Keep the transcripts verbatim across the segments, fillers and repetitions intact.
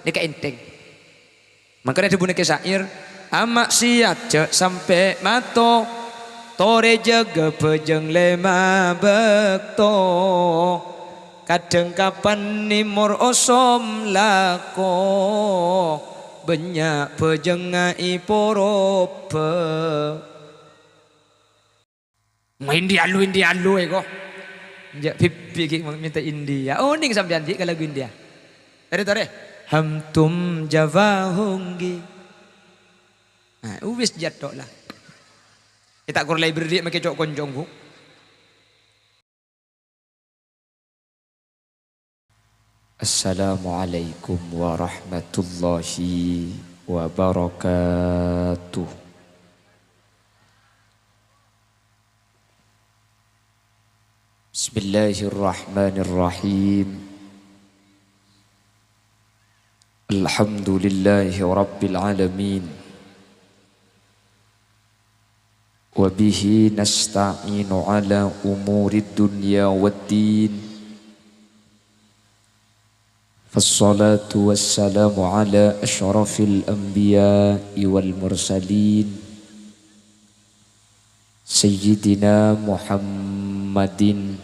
Nèka ènthèng. Mangkana dhâbuna Kè Syair, "Amaksiyat jhâ' sampè' mato, torè jâgâ bhâjâng lèma bâkto. Kadhâng kapan nèmor osom lako, bânnya' bhâjângnga èporobhâ." Main dialu, dialu, eko. Jhâ' bhibbhi' ghi' mènta India. Onèng sampèyan ghi' ka lagu India. Torè, torè. "Hum tum Jawa honge." Nah, uwis jhâ' tok la. È ta' kor la èberri' makè co'-konco' ongghu. Assalamualaikum warahmatullahi wabarakatuh. Bismillahirrahmanirrahim. Alhamdulillahi rabbil alamin. Wa bihi nasta'inu ala umurid dunya waddin. Fassalatu wassalamu ala asyrafil anbiya'i wal mursalin, Sayyidina Muhammadin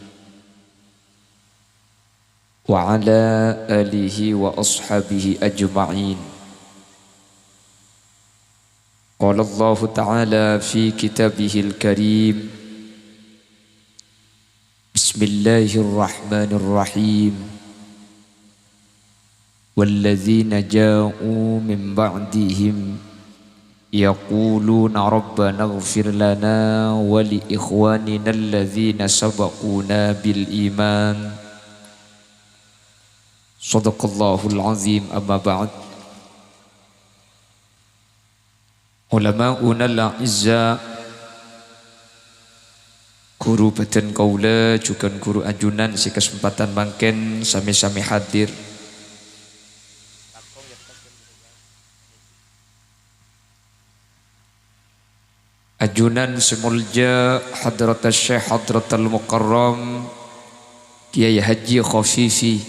wa ala alihi wa ashabihi ajma'in. Qala Allahu ta'ala fi kitabihil karim, Bismillahirrahmanirrahim. Walladzina ja'u min ba'dihim yaquluna rabbana ighfir lana wa li ikhwanina alladzina sabaquna bil iman. Shadaqallahul azim, amma ba'd. Ulama'unal a'izza, ghuru bhâdhân kaulâ jhughân ghuru ajunan sè kasempadhân mangkèn sami-sami hadir. Ajunan sè molja Hadratus Syekh Hadratul Mukarram Kiai Haji Khofifi.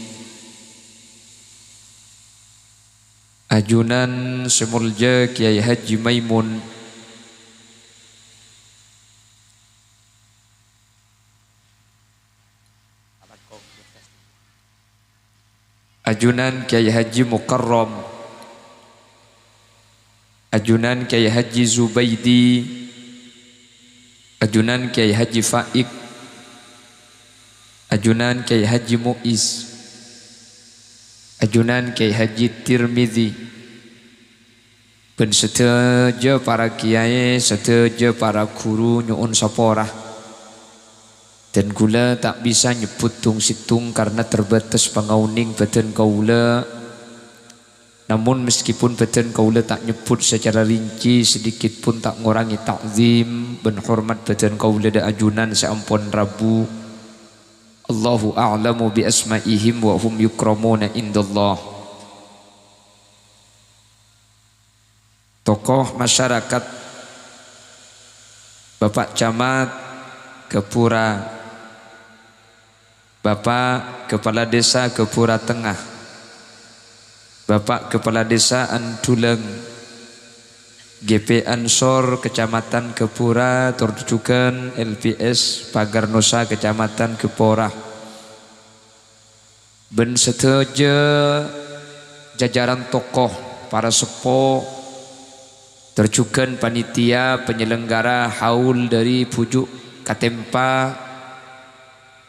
Ajunan sè molja Kiai Haji Maimun. Ajunan Kiai Haji Mukarram. Ajunan Kiai Haji Zubaidi. Ajunan Kiai Haji Faik. Ajunan Kiai Haji Muiz. Ajunan Kiai Haji Tirmizi. Bân sadhâjâ para kiai, sadhâjâ para ghuru nyo'on sapora. Dân kaulâ ta' bisa nyebbhut tong-settong karna terbatas pangaonèng bhâdhân kaulâ. Namun, meskipun bhâdhân kaulâ ta' nyebbhut sacara rinci, sedikit pun ta' ngorangè ta'zim bân hormat bhâdhân kaulâ dâ' ajunan sè ampon rabu. Allahu a'lamu bi asma'ihim wa hum yukramuna indallah. Tokoh masyarakat, Bapak Camat Gapura, Bapak Kepala Desa Gapura Tengah, Bapak Kepala Desa Anduleng, G P Ansor Kecamatan Gapura, tor jhughân L P S Pagar Nusa Kecamatan Gapura. Bân sadhâjâ jajaran tokoh, para seppo, tor jhughân panitia penyelenggara haul dâri Bhuju' Katempa,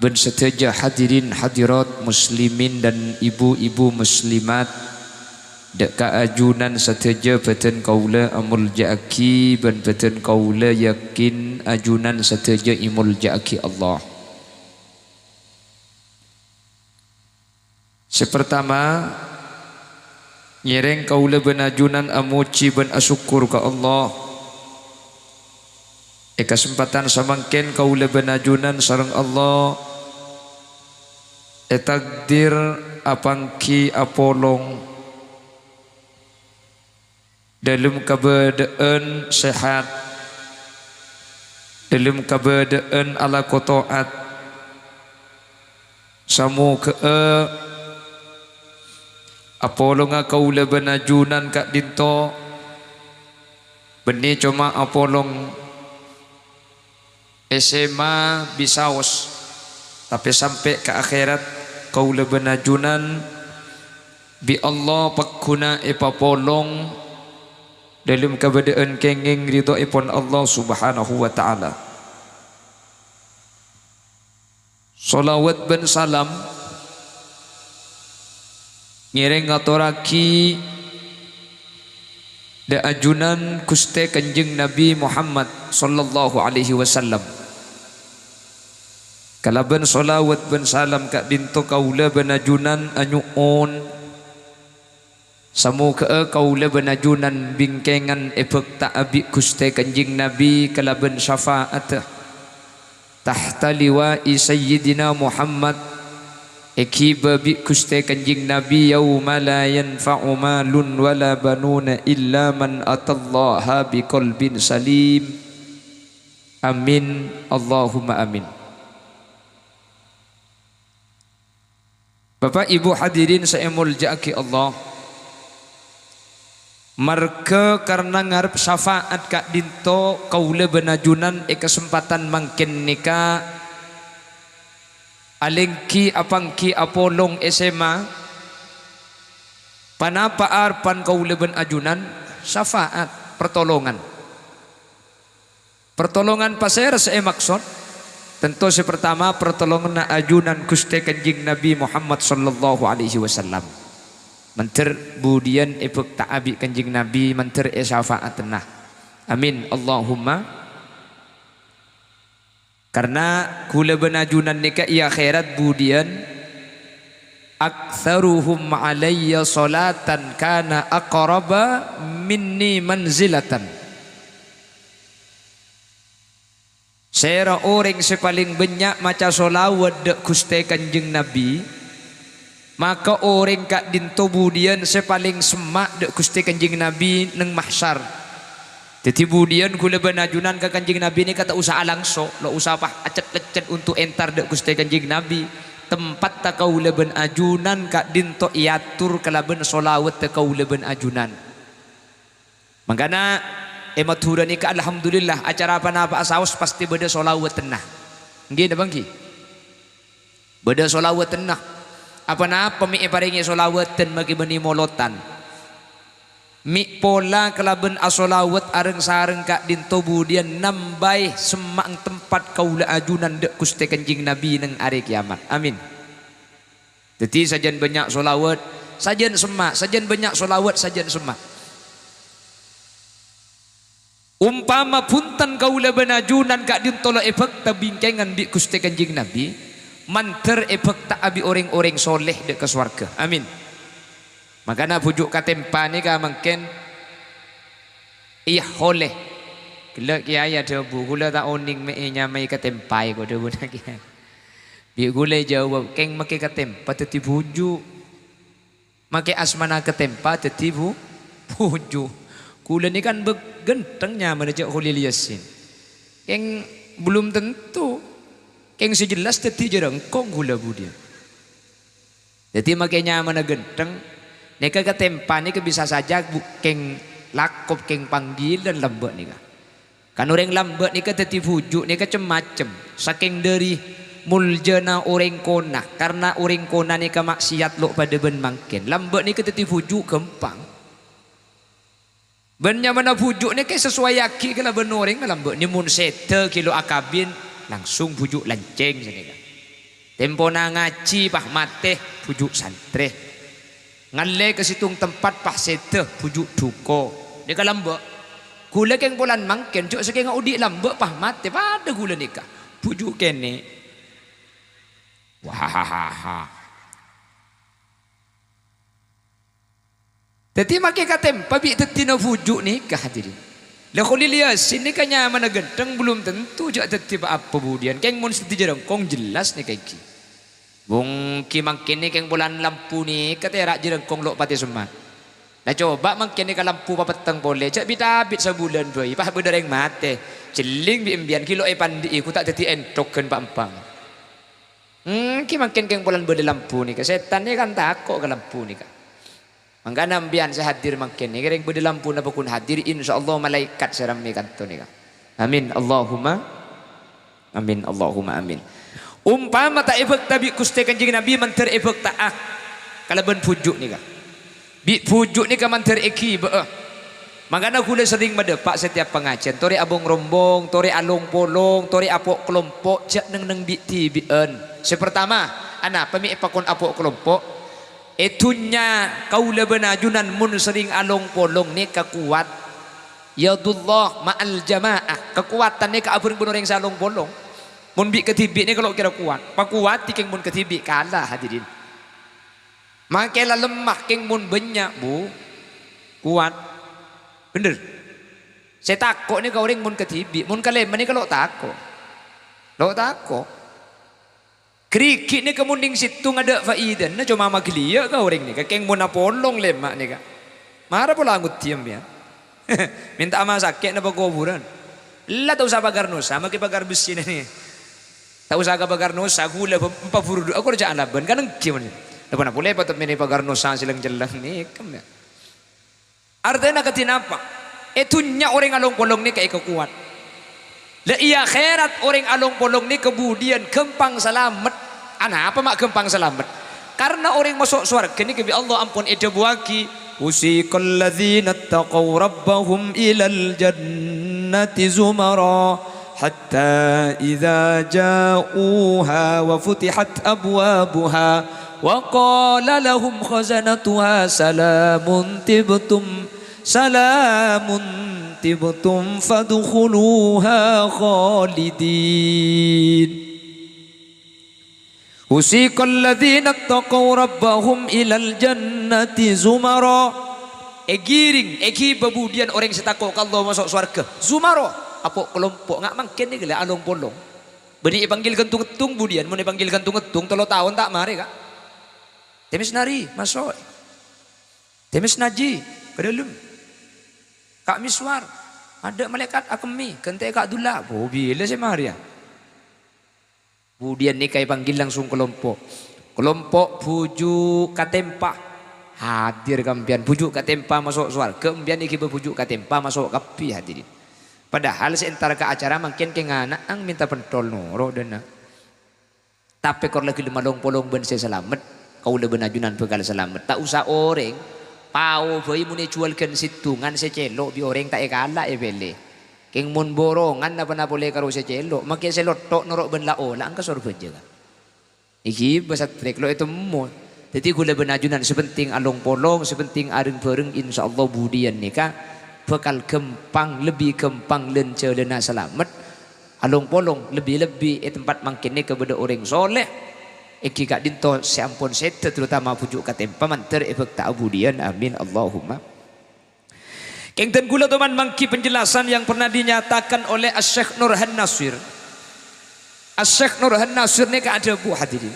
bân sadhâjâ hadirin hadirat muslimin dan ibu-ibu muslimat, dâ' ka ajunan sadhâjâ bhâdhân kaulâ amolja'aghi bân bhâdhân kaulâ yakin ajunan sadhâjâ èmolja'aghi Allah. Sè partama, ngèrèng kaulâ bân ajunan amojhi bân asokkor ka Allah. È kasempadhân samangkèn kaulâ bân ajunan sareng Allah ètakdir apangghi apolong dâlem kabâdâ'ân sehat, dâlem kabâdâ'ân alako to'at. Samoghâ'â Apolonga kaulâ bân ajunan ka'dinto, bânnè coma apolong S M A bi saos, tapè sampè' ka akhèrat kaulâ bân ajunan bi' Allah pagghuna èpapolong dâlem kabâdâ'ân kèngèng ridhoèpon Allah Subhanahu wa Ta'ala. Shalawat bân salam ngèrèng ngatorraghi dâ' ajunan Ghustè Kanjeng Nabi Muhammad sallallahu alaihi wasallam. Kalabân shalawat bân salam ka'dinto kaulâ bân ajunan anyo'on, samoghâ'â kaulâ bân ajunan bingkèngan èbhâkta'a bi' Ghustè Kanjeng Nabi kalabân syafa'atta tahta liwa'i Sayyidina Muhammad, èghibâ bi' Ghustè Kanjeng Nabi yauma la yanfa'u malun wala banuna illa man atallaha biqalbin salim. Amin, Allahumma amin. Bapa', Ibu, hadirin sè èmoljâ'aghi Allah, marghâ karna ngarep syafa'at ka'dinto kaulâ bân ajunan è kasempadhân mangkèn nèka alèngghi apangghi apolong S M A, ponapa arebbhân kaulâ bân ajunan? Syafa'at, partolongan. Partolongan pasèra sè èmaksod? Tanto sè partama, partolonganna ajunan Ghustè Kanjeng Nabi Muhammad sallallahu alaihi wasallam. Mandhâr budiyân èbhâkta'a bi' Kanjeng Nabi, mandhâr èsyafa'atanna. Amin, Allahumma. Karna kaulâ bân ajunan nèka è akhèrat budiyân, "Aktsaruhum alayya sholatan kana aqraba minni manzilatan." Sèra orèng sè palèng bânnya' maca sholawat dâ' Ghustè Kanjeng Nabi, maka orèng ka'dinto budiyân sè palèng semma' dâ' Ghustè Kanjeng Nabi neng mahsyar. Dâddhi budiyân kaulâ bân ajunan ka Kanjeng Nabi nèka ta' osa alangso, lo' osa pas acet-leccet onto' entar dâ' Ghustè Kanjeng Nabi. Tempatta kaulâ bân ajunan ka'dinto èator kalabân sholawatta kaulâ bân ajunan. Mangkana, è Madhurâ nèka, alhamdulillah, acara pa-napa'a saos pastè bâdâ sholawatanna. Èngghi napa èngghi? Bâdâ sholawatanna. Apa-napa mè' èparèngè sholawatan makè bânnè molotan. Mè' pola kalabân asholawat areng-sareng ka'dinto budiyân nambâi semma'na tempat kaulâ ajunan dâ' Ghustè Kanjeng Nabi neng arè kèyamat. Amin. Dâddhi, sajân bânnya' sholawat, sajân semma', sajân bânnya' sholawat, sajân semma'. Ompama bhunten kaulâ bân ajunan ka'dinto lo' èbhâkta bingkèngan bi' Ghustè Kanjeng Nabi, mandhâr èbhâkta'a bi' orèng-orèng sholeh dâ' ka sowarghâ. Amin. Mangkana bhuju' katèmpa nèka mangkèn, iyâ, holè. Ghellâ' kèyaè adhâbu, "Kaulâ ta' onèng mè' ènyamaè katèmpaè," ko dhâbuna kèyaè. Bi' kaulâ èjâwâb, "Kèng makè katèmpa dâddhi bhuju'." Makè asmana katèmpa dâddhi bu-, bhuju'. Kaulâ nèka kan bâ-, ghântheng nyamana jâ' Kholil Yasin. Kèng belum tentu. Kèng sè jelas dâddhi jârângkong kaulâ budiyân. Dâddhi makè nyamana ghântheng, nèka katèmpa nèka bisa sajâ bu-, kèng lakop, kèng panggilan lambâ' nèka. Kan orèng lambâ' nèka dâddhi bhuju' nèka cem-macem, sakèng dâri moljâna orèng kona, karna orèng kona nèka ma'siyat lo' padâ bân mangkèn. Lambâ' nèka dâddhi bhuju' ghâmpang. Bân nyamana bhuju' nèka èsasowayaghi kalabân orèng lambâ'. Nè mon sèdhâ ghi' lo' akabin, langsung bhuju' lancèng sanèka. Tempona ngajhi pas matè, bhuju' santrè. Ngallè ka sèttong tempat pas sèdhâ, bhuju' dhuko. Nèka lambâ'. Kaulâ kèng polana mangkèn, jâ' sakènga odi' lambâ' pas matè, padâ kaulâ nèka. Bhuju' kènè'. Wahahaha. Dâddhi makè katèmpa bi' dâddhina bhuju' nèka, hadirin. La Kholil Yasin nèka nyamana ghântheng, belum tentu jâ' dâddhi pa-apa budiyân. Kèng mon sè dâddhi jârângkong jelas nèka èngghi. Bhungki mangkèn nè kèng polana lampu nèka tèra' jârângkong lo' patè semma'. La coba mangkèn nèka lampu papetteng polè, jâ' bit-abit sabulân bhâi, pas bâdâ orèng matè. Jhelling bi' embiyân ghi' lo' èpandi'i, ghu ta' dâddhi ènthok ghân pa-empa. Èngghi mangkèn kèng polana bâdâ lampu nèka. Sètan nèka kan tako' ka lampu nèka. Mangkana sampèyan sè hadir mangkèn nèka, rèng bâdâ lampuna paggun hadir, insyaallah malaèkat sè rammè kanto nèka. Amin, Allahumma amin, Allahumma amin. Umpama ta' èbhâkta bi' Ghustè Kanjeng Nabi, mandhâr èbhâkta'a kalabân bhuju' nèka. Bi' bhuju' nèka mandhâr èghibâ'â. Mangkana ghulâ serrèng madâpa' setiap pangajiyân, torè abong-rombong, torè along-polong, torè apo' kalompo', jhâ' neng-enneng bi'-dhibi'ân. Sè partama, anapa mè' èpakon apo' kalompo'? È dhunnya kaulâ bân ajunan mon serrèng along-polong nèka kowat. Yadullah ma'al jama'ah, kakowadhân nèka abhâreng bân orèng sè along-polong. Mon bi' kadhibi' nèka lo' kèra kowat, pakowadhi kèng mon kadhibi' kala, hadirin. Makè la lemma kèng mon bânnya', Bu, kowat. Bhender. Sè tako' nèka orèng mon kadhibi', mon kalèma nèka lo' tako'. Lo' tako'. Ghârighi' nèka mon neng sèttong adâ' faidana, coma maghâliyâ' ka orèng nèka, kèng mon apolong lèma' nèka. Mara pola ngodiyâ, ya. Mènta'a ma' sakè' napa kobhurân. Ella ta' osa pagar nosa, makè pagar bessina nè. Ta' osa ka pagar nosa, ghulâ bâ-, empa' buru du'a kor jhâ' alabân, kan ènggi mon. Napa-napa polè patep mènè pagar nosa sè lèng-cellèng nèka, ya. Artèna kadhi napa? È dhunnya orèng along-polong nèka èkakowat. La, è akhèrat orèng along-polong nèka budiyân ghâmpang salamet. Anapa ma' ghâmpang salamet? Karna orèng maso' sowarghâ nèka bi' Allah ampon èdhâbuwâghi, "Wasiqal ladzina ittaqaw rabbahum ilal jannati zumara, hatta idza ja'uha wa futihat abwabuha, wa qala lahum khazanatuha salamun tibtum, salamun tibtum fadkhuluha khalidin." "Wasiqal ladzina ittaqaw rabbahum ilal jannati zumara." Èghiring, èghibâ budiyân orèng sè tako' ka Allah maso' sowarghâ. Zumara, apo' kalompo', nga' mangkèn nèka la along-polong. Bânnè èpanggil ghântong-ngèttong budiyân, mon èpanggil ghântong-ngèttong tello taon ta' marè, Ka'. Tèmès Nari, maso'. Tèmès Naji, ka dâlem. Ka' Miswar, adâ' malaèkat akemmè, ghântè'è Ka' Dulla. Bo, bilâ sè marèya? Budiyân nèka èpanggil langsung kalompo'. Kalompo' bhuju' katèmpa. Hadir ka empèyan, bhuju' katèmpa maso' sowarghâ, empèyan èghibâ bhuju' katèmpa maso' kabbhi, hadirin. Padahal sè entara ka acara mangkèn kèng ana'na mènta pentol noro' dâ' enna'. Tapè kor la ghellem along-polong bân sè salamet, kaulâ bân ajunan bhâkal salamet. Ta' osa orèng, pao bhâi mon èjhuwâl ghân sèttongan sè cèlo' bi' orèng ta' èkala' èpèlè. Kèng mon borongan napa-napa polè karo sè cèlo', makè sè lotto' noro' bân la ola' engka sorbhâjâ, Ka'. Èghibâ satrèk lo' ètemmo. Dhâddhi ghulâ bân ajunan sè penting along-polong, sè penting areng-bhâreng, insyaallah budiyân nèka bhâkal ghâmpang, lebbi ghâmpang lân-jhâlânna salamet. Along-polong, lebbi-lebbi è tempat mangkèn nèka bâdâ orèng soleh. Èngghi ka'dinto sè ampon sèdhâ, terutama bhuju' katèmpa mandhâr èbhâkta abudiyân. Amin, Allahumma. Kèng dân ghulâ toman mangghi penjelasan yang pernah dinyatakan oleh Asy-Syaikh Nurhan Nasir. Asy-Syaikh Nurhan Nasir nèka adhâbu, hadirin.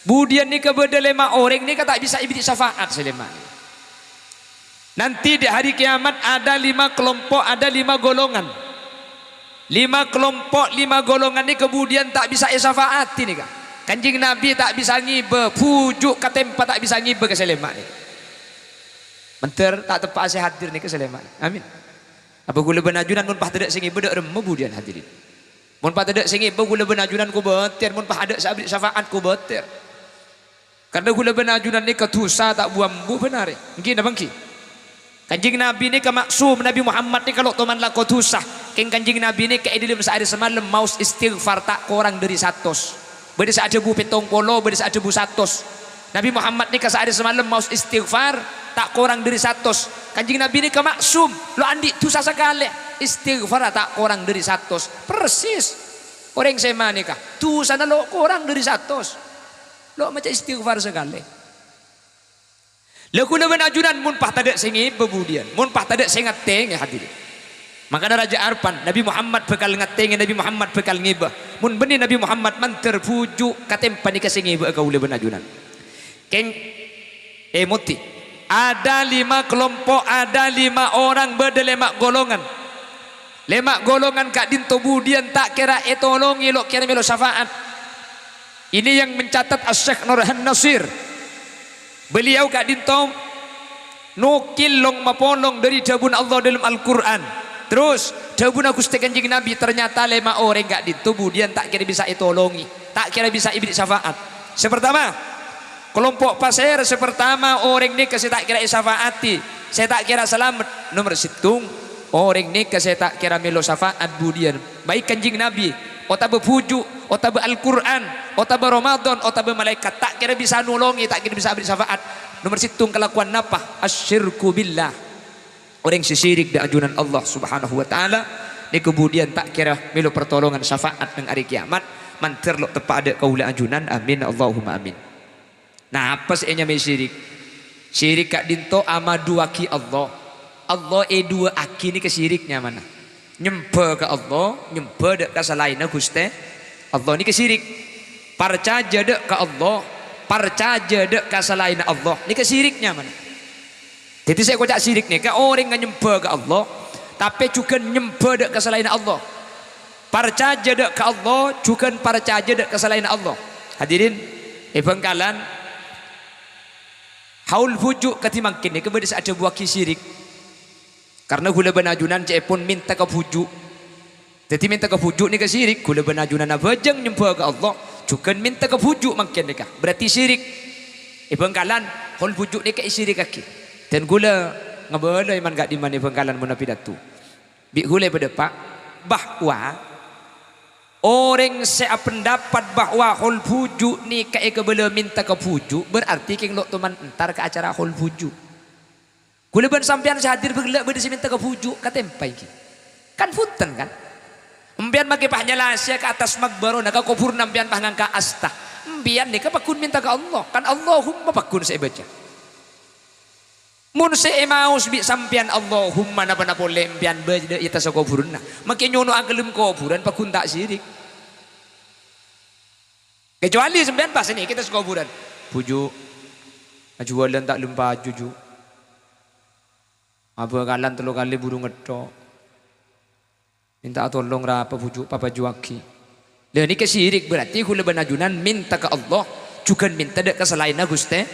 Budiyân nèka bâdâ lèma' orèng nèka ta' bisa èberri' syafaat sè lèma'. Nanti di hari kiamat ada lima kelompok, ada lima golongan. Lima kelompok, lima golongan nèka budiyân ta' bisa èsyafaati nèka. Kanjeng Nabi ta' bisa ngibâ, bhuju' katèmpa ta' bisa ngibâ ka sè lèma' nèka. Mandhâr ta' teppa'a sè hadir nèka sè lèma'. Amin. Apa ghulâ bân ajunan mon pas tadâ' sè ngibâ dâ' remma budiyân hadirin. Mon pas tadâ' sè ngibâ ghulâ bân ajunan kobâtèr, mon pas adâ' sè aberri' syafaat kobâtèr. Karna ghulâ bân ajunan nèka dhusa ta' bu-ambu bân arè. Èngghi napa èngghi? Kanjeng Nabi nèka maksum, Nabi Muhammad nèka lo' toman lako dhusa. Kèng Kanjeng Nabi nèka è dâlem saarè samalem maos istighfar ta' korang dâri satos. Bâdâ sè adhâbu pèttong polo, bâdâ sè adhâbu satos. Nabi Muhammad nèka saarè samalem maos istighfar ta' korang dâri satos. Kanjeng Nabi nèka maksum, lo' andi' dhusa sakalè. Istighfar ta' korang dâri satos. Persis. Orèng sè ma' nèka, dhusana lo' korang dâri satos. Lo' maca istighfar sakalè. La ghulâ bân ajunan mon pas tadâ' sè ngibâ budiyân, mon pas tadâ' sè ngatèngè hadirin. Mangkana Rajâ Arpan, Nabi Muhammad bhâkal ngatèngè, Nabi Muhammad bhâkal ngibâ. Mon bânnè Nabi Muhammad mandhâr bhuju' katèmpa nèka sè ngibâ'â kaulâ bân ajunan. Kèng, eh, moti. Ada lima kelompok, ada lima orang, bâdâ lèma' golongan. Lèma' golongan ka'dinto budiyân ta' kèra ètolongè, lo' kèra mèlo syafaat. Ini yang mencatat Asy-Syaikh Nurhan Nasir. Beliau ka'dinto Nokèl long-mapolong dâri dhâbuna Allah dâlem Al-Qur'an. Terros, dhâbuna Ghustè Kanjeng Nabi, ternyata lèma orèng ka'dinto budiyân ta' kèra bisa ètolongè, ta' kèra bisa èberri' syafaat. Sè partama, kalompo' pasèra sè partama orèng nèka sè ta' kèra èsyafaati, sè ta' kèra salamet? Nomer sèttong, orèng nèka sè ta' kèra mèlo syafaat budiyân. Baik Kanjeng Nabi, otabâ bhuju', otabâ Al-Qur'an, otabâ Ramadan, otabâ malaèkat, ta' kèra bisa nolongè, ta' kèra bisa aberri' syafaat. Nomer sèttong kalakowan napa? Asyirku billah. Orèng sè syirik dâ' ajunan Allah Subhanahu wa Ta'ala, nèko budiyân ta' kèra mèlo partolongan syafaat neng arè kèyamat, mandhâr lo' teppa' dâ' kaulâ ajunan. Amin, Allahumma amin. Napa sè ènyamaè syirik? Syirik ka'dinto amaduwâghi Allah. Allah èduwâ'âghi nèka syirik nyamana. Nyembhâ ka Allah, nyembhâ dâ' ka salaènna Ghustè Allah nèka syirik. Parcajâ dâ' ka Allah, parcajâ dâ' ka salaènna Allah nèka syirik nyamana. Dhâddhi sè èkoca' syirik nèka orèng nganyembhâ ka Allah, tapè jhughân nyembhâ dâ' ka salaènna Allah. Parcajâ dâ' ka Allah, jhughân parcajâ dâ' ka salaènna Allah. Hadirin, è Bhângkalan, haul bhuju' kadhi mangkèn nèka bâdâ sè adhâbuwâghi syirik. Karna ghulâ bân ajunan ca'èpon mènta ka bhuju'. Dhâddhi mènta ka bhuju' nèka syirik, ghulâ bân ajunan abhâjâng nyembhâ ka Allah, jhughân mènta ka bhuju' mangkèn nèka, berarti syirik. È Bhângkalan, haul bhuju' nèka èsirikaghi. Dan ghulâ ngabâlâ è man ka'dimman è Bhângkalan mon apidato. Bi' ghulâ èpadâpa' bahwa orèng sè apendapat bahwa haul bhuju' nèka èkabâlâ mènta ka bhuju', berarti kèng lo' toman entar ka acara haul bhuju'. Ghulâ bân sampèyan sè hadir ghellâ' bâdâ sè mènta ka bhuju', katèmpa ènggi. Kan bhunten, kan? Empèyan makè pas nyalasèya ka attas maqbarona, ka kobhurna empèyan pas ngangka' asta. Empèyan nèka pagghun mènta ka Allah, kan Allahumma pagghun sè èbâca. Mon sè èmaos bi' sampèyan Allahumma, napa-napa polè empèyan bâdâ è attassa kobhurânna. Makè nyono'a ka dâlem kobhurân pagghun ta' syirik. Kecuali sampèyan pas nèka è attassa kobhurân. Bhuju', ajhuwâlân ta' lem paju, Ju'. Abhâkalan tello kalè buru ngetthok. Mènta'a tolong ra pabhuju', papajuwâghi. Lha nèka syirik, berarti ghulâ bân ajunan mènta ka Allah, jhughân mènta dâ' ka salaènna Ghustè.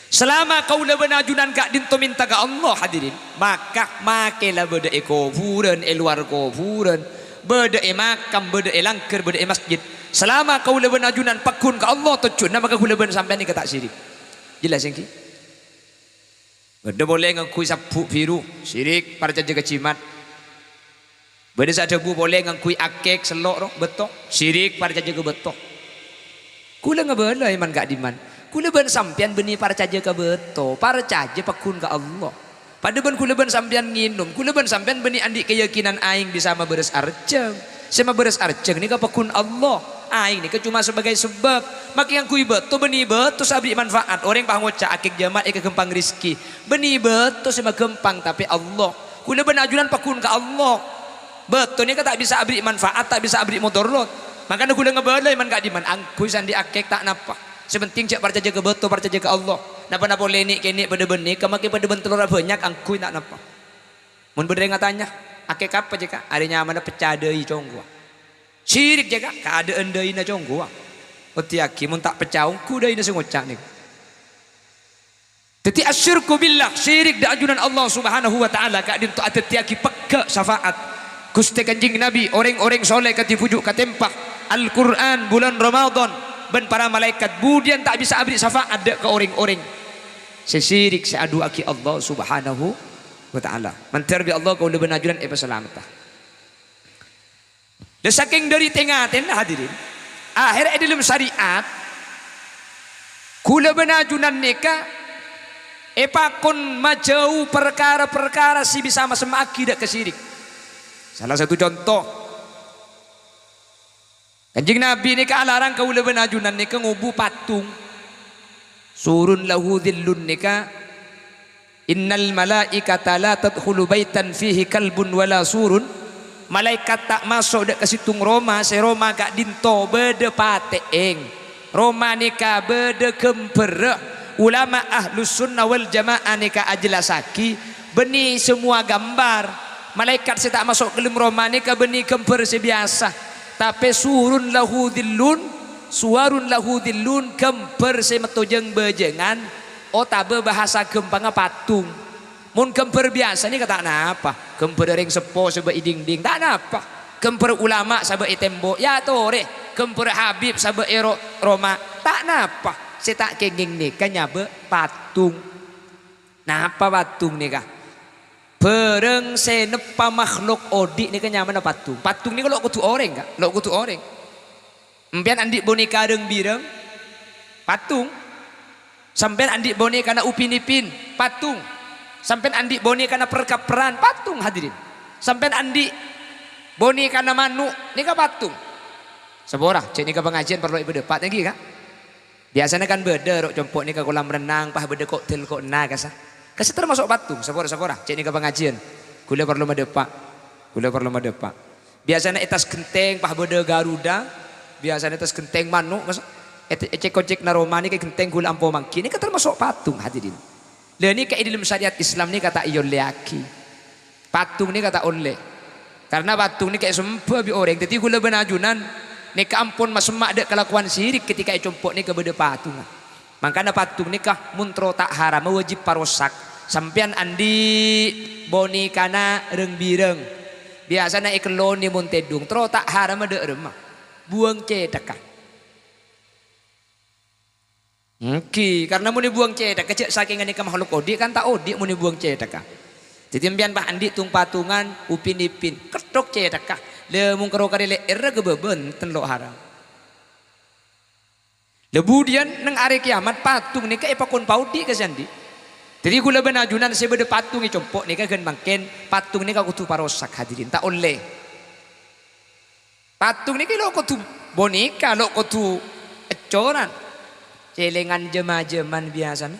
Salama kaulâ bân ajunan ka'dinto mènta ka Allah, hadirin, maka makè la bâdâ è kobhurân, è lowar kobhurân, bâdâ è makam, bâdâ è langghâr, bâdâ è masjid. Salama kaulâ bân ajunan pagghun ka Allah, tojjhuna maka ghulâ bân sampèyan nèka ta' syirik. Jelas, ènggi? Bâdâ polè ngangghuy sabbhu' bhiru, syirik, parcajâ ka jimat. Bâdâ sè adhâbu polè ngangghuy akèk, sello' ro, bâto, syirik, parcajâ ka bâto. Ghulâ ngabâlâ è man ka'dimman. Ghulâ bân sampèyan bânnè parcajâ ka bâto, parcajâ pagghun ka Allah. Padâ bân ghulâ bân sampèyan ngènom, ghulâ bân sampèyan bânnè andi' kayakinan aèng bisa mabârâs arjhâng. Sè mabârâs arjhâng nèka pagghun Allah. Aèng nèka coma sebagai sebab. Makè ngangghuy bâto, bânnè bâto sè aberri' manfaat. Orèng pas ngoca' akèk jhâman èkaghâmpang rejhekkè. Bânnè bâto sè maghâmpang, tapè Allah. Ghulâ bân ajunan pagghun ka Allah. Bâto nèka ta' bisa aberri' manfaat, ta' bisa aberri' modorot. Mangkana ghulâ ngabâlâ è man ka'dimman, angghuy sè andi' akèk ta' napa. Sè penting jhâ' parcajâ ka bâto, parcajâ ka Allah. Napa-napa polè nè'-kènè' padâ bân nèka, makè padâ bân tello ra bânnya', angghuy ta' napa. Mon bâdâ rèng atanya, "Akèk apa, Cèka?" "Arè nyamana pecca dâi congkowa." Syirik, Cèka, kaadâ'ân dâina congkowa. Oddhiyâghi, mon ta' pecca ongghu dâina sè ngoca' nèko. Dhâddhi, asyirku billah, syirik dâ' ajunan Allah Subhanahu wa Ta'ala, ka'dinto adhâddhiyâghi pegghâ' syafaat Ghustè Kanjeng Nabi, orèng-orèng soleh kadhi bhuju' katèmpa, Al-Qur'an, bulân Ramadan, bân para malaèkat budiyân ta' bisa aberri' syafaat dâ' ka orèng-orèng sè syirik sè adu'aaghi Allah Subhanahu wa Ta'ala. Mandhâr bi' Allah kaulâ bân ajunan èpasalamedhâ. Lha, sakèng dâri tè-ngatèna, hadirin, akhèrra è dâlem syariat, ghulâ bân ajunan nèka èpakon majâu parkara-parkara sè bisa masemma'aghi dâ' ka syirik. Sala satu conto, Kanjeng Nabi nèka alarang kaulâ bân ajunan nèka ngobu patung. Surun lahu dhillun nèka, "Innal malaikata la tadkhulu baitan fihi kalbun wala surun." Malaèkat ta' maso' dâ' ka sèttong roma, sè roma ka'dinto bâdâ patè'èng. Roma nèka bâdâ ghâmbhârrâ. Ulama Ahlus Sunnah wal Jamaah nèka ajellassaghi, bânnè samowa ghâmbhâr. Malaèkat sè ta' maso' ka dâlem roma nèka bânnè ghâmbhâr sè biyasa. Tapè surun lahu dhillun, suwarun lahu dhillun, ghâmbhâr sè metto jâng-bâjângan, Otabâ bhâsa ghâmpangnga patung. Mon ghâmbhâr biyasa nèka ta' napa. Ghâmbhâr orèng seppo sabâ' è dingding, ta' napa. Ghâmbhâr ulama sabâ' è tembok, ya torè. Ghâmbhâr habib sabâ' è ro-, roma, ta' napa. Sè ta' kèngèng nèka nyabâ' patung. Napa patung nèka? Bhârâng sè neppa makhluk odi' nèka nyamana patung. Patung nèka lo' kodhu orèng, Ka'. Lo' kodhu orèng. Sampèyan andi' boneka rang-birang? Patung. Sampèyan andi' bonekana Upin Ipin? Patung. Sampèyan andi' bonekana per-kapperan? Patung, hadirin. Sampèyan andi' bonekana mano'? Nèka patung. Sapora, cè' nèka pangajiân parlo èpadâpa' nèka, Ka'. Biyasana kan bâdâ ro' compo' nèka kolam renang, pas bâdâ ko'del ko'na kasa. Kasa termasuk patung, sapora-sapora, cè' nèka pangajiân. Ghulâ parlo madâpa'. Ghulâ parlo madâpa'. Biyasana è attas ghentèng, pas bâdâ garuda. Biyasana è attas ghentèng mano', kasa. È-, ècèk-kocèkna roma nèka ghentèng ghulâ ampo mangghi. Nèka termasuk patung, hadirin. Lha nèka è dâlem syariat Islam nèka ta' èollèyaghi. Patung nèka ta' ollè. Karna patung nèka èsembhâ bi' orèng. Dhâddhi ghulâ bân ajunan nèka ampon masemma' dâ' kalakowan sirik ketika è compo' nèka bâdâ patungnga. Mangkana patung nèka mon terro ta' haram wajib parosak. Sampèyan andi' bonekana rang-birang. Biyasana èkellonè mon tèdung. Terro ta' haram dâ' remma. Buwâng cèthagghâ. Èngghi, karna mon èbuwâng cèthagghâ, jhâ' sakèng ghânèka makhluk odi' kan ta' odi' mon èbuwâng cèthagghâ. Dhâddhi sampèyan pas andi' tung-patungan, Upin Ipin, ketthok cèthagghâ. Lha, mon karo karè lè'èrra ghâbâ bhânten lo' haram. Lha, budiyân neng arè kèyamat, patung nèka èpakon paodi' ka sè andi'. Dhâddhi, ghulâ bân ajunan sè bâdâ patung è compo' nèka ghân mangkèn, patung nèka kodhu parosak, hadirin, ta' ollè. Patung nèka lo' kodhu boneka, lo' kodhu ècoran. Cèlèngan jâm-ajâmân biyasana.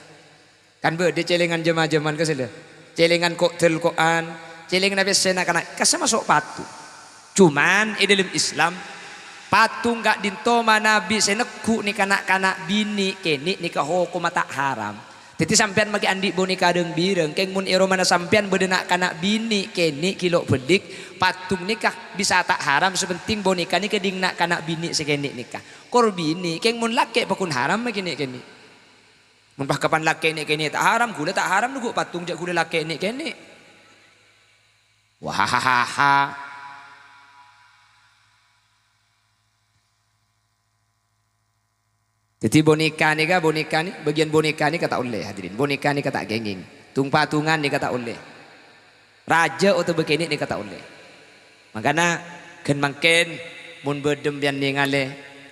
Kan bâdâ cèlèngan jâm-ajâmân kassa lho. Cèlèngan ko'-, dâlko'an, cèlènganna pèssèna kana', kassa maso' patung. Cuman è dâlem Islam, patung ka'dinto manabi sè neggu' nèka na'-kana' binè' kènè' nèka hokomma ta' haram. Dhâddhi sampèyan makè andi' boneka rang-birang, kèng mon è romana sampèyan bâdâ na'-kana' binè' kènè' ghi' lo' bâlik, patung nèka bisa ta' haram, sè pentèng boneka nèka ding na'-kana' binè' sè kènè' nèka. Kor binè', kèng mon lakè' pakon haram makè nè'-kènè'. Mon pas kapan lakè' nè'-kènè' ta' haram, ghulâ ta' haram neggu' patung jhâ' ghulâ lakè' nè'-kènè'. Wahahaha. Dhâddhi, boneka nèka, boneka nè-, bâgiyân boneka nèka ta' ollè, hadirin. Boneka nèka ta' kèngèng. Tung-patungan nèka ta' ollè. Rajâ otabâ kènè' nèka ta' ollè. Mangkana, ghân mangkèn, mon bâdâ sampèyan nèngalè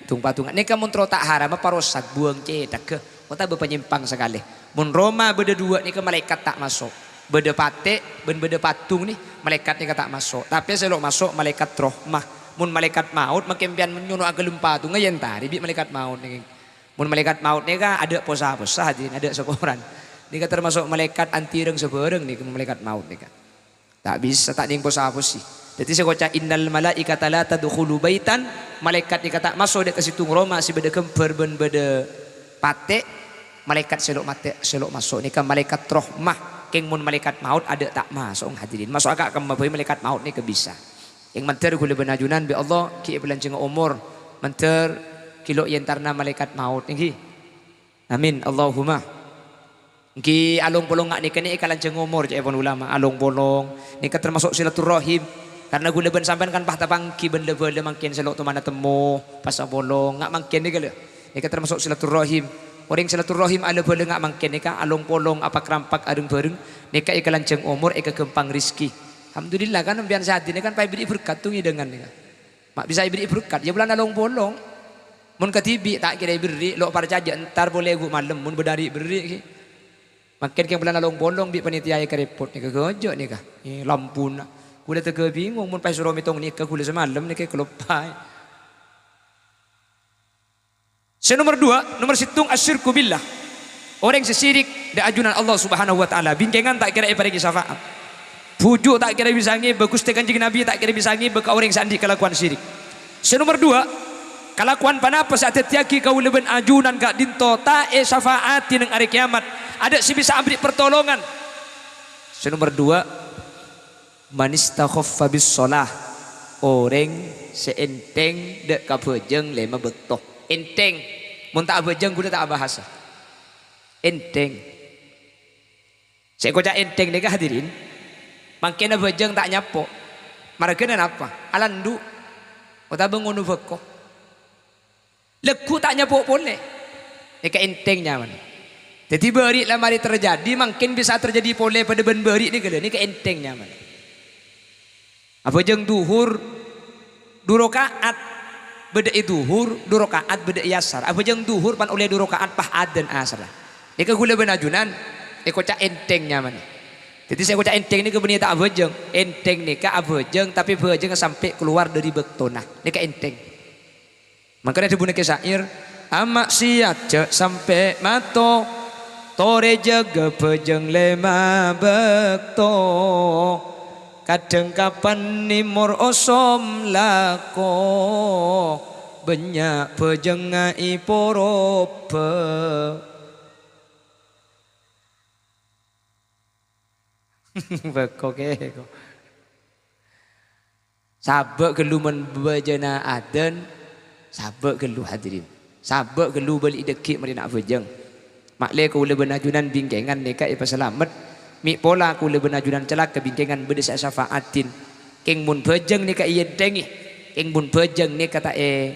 tung-patungan. Nèka mon terro ta' haram, parosak, buwâng cèthagghâ, otabâ panyèmpang sakalè. Mon roma bâdâ duwâ' nèka malaèkat ta' maso'. Bâdâ patè' bân bâdâ patung nè, malaèkat nèka ta' maso'. Tapè sè lo' maso' malaèkat rahmah. Mon malaèkat maot makè sampèyan nyono aghâlem patungnga, yâ èntarè bi' malaèkat maot nèka. Mon malaèkat maot nèka adâ' posa-posa, hadirin, adâ' sakoran. Nèka termasuk malaèkat anti rang-sabârâng nèka, malaèkat maot nèka. Ta' bisa, ta' nèng posa-posè. Dhâddhi sè ngoca', "Innal malaikata la tadkhulu baitan," malaèkat nèka ta' maso' dâ' ka sèttong roma sè bâdâ ghâmbhâr bân bâdâ patè', malaèkat sè lo' matè, sè lo' maso' nèka malaèkat rahmah. Kèng mon malaèkat maot adâ' ta' maso', hadirin. Maso' ka kemma bhâi malaèkat maot nèka bisa. Kèng mandhâr ghulâ bân ajunan bi' Allah ghi' èpalanjhângnga omor. Mandhâr ghi' lo' èentarana malaèkat maot, èngghi. Amin, Allahumma. Èngghi, along-polong nga' nèka nè èkalanjhâng omor, ca'èpon ulama, along-polong. Nèka termasuk silaturrahim. Karna ghulâ bân sampèyan kan pas tapangghi bân la-bhâlâ mangkèn sè lo' tomana temmo, pas apolong, nga' mangkèn nèka lho. Nèka termasuk silaturrahim. Orèng silaturrahim la-bhâlâ nga' mangkèn nèka, along-polong, apak-rampak, areng-bhâreng. Nèka èkalanjhâng omor, èkaghâmpang rejhekkè. Alhamdulillah kan, sampèyan sè hadir nèka kan pas èberri' berkat tu ngèdângan nèka. Ma' bisa èberri' berkat, yâ bulân along-polong. Mon kadhibi' ta' kèra èberri', lo' parcajâ entar polè ghu' malem, mon bâdâ arè èberri' ghi. Mangkèn kèng bulân along-polong bi' panitia èkarèpot nèka, ghâjâ' nèka. Eh, lampuna. Ghulâ tèghâ bingung, mon pas èsoro mètong nèka, ghulâ samalem nèka kaloppaè. Sè nomer duwâ', nomer sèttong, asyirku billah. Orèng sè sirik dâ' ajunan Allah Subhanahu wa Ta'ala, bingkèngan ta' kèra èparèngè syafaat. Bhuju' ta' kèra bisa ngèbâ, Ghustè Kanjeng Nabi ta' kèra bisa ngèbâ ka orèng sè andi' kalakowan sirik. Sè nomer duwâ', kalakowan ponapa sè adhâddhiyâghi kaulâ bân ajunan ka'dinto ta' èsyafaati neng arè kèyamat, adâ' sè bisa aberri' partolongan. Sè nomer duwâ', "Man istakhaffa bis shalah," orèng sè ènthèng dâ' ka bhâjâng lèma bâkto. Ènthèng, mon ta' abhâjâng ghulâ ta' abahasa. Ènthèng. Sè èkoca' ènthèng nèka, hadirin, mangkèn abhâjâng ta' nyapo'. Marghâna napa? Alandu' otabâ ngono bhâko. Lagghu' ta' nyapo' polè. Nèka ènthèng nyamana. Dhâddhi bâri' la marè terjadi, mangkèn bisa terjadi polè padâ bân bâri' nèka, lho, nèka ènthèng nyamana. Abhâjâng dhuhur du raka'at bâdâ è dhuhur, du raka'at bâdâ è asar. Abhâjâng dhuhur pan ollè du raka'at, pas adzan asarra. Nèka kaulâ bân ajunan èkoca' ènthèng nyamana. Dhâddhi sè èkoca' ènthèng nèka bânnè ta' abhâjâng. Ènthèng nèka abhâjâng, tapè bhâjângnga sampè' kalowar dâri bâktona. Nèka ènthèng. Mangkana dhâbuna Kè Syair, "Amaksiyat jhâ' sampè' mato, torè jâgâ bhâjâng lèma bâkto. Kadhâng kapan nèmor osom lako, bânnya' bhâjângnga èporobhâ." Bâkto kèko. Sabâ' ghâllu mon bâjâna adzan, sabâ' ghâllu, hadirin. Sabâ' ghâllu bâli' dhâggi' marèna abhâjâng. Ma'lè kaulâ bân ajunan bingkèngan nèka èpasalamet. Mè' pola kaulâ bân ajunan calaka bingkèngan bâdâ sè asafa'atin. Kèng mon bhâjâng nèka èènthèngè, kèng mon bhâjâng nèka ta' è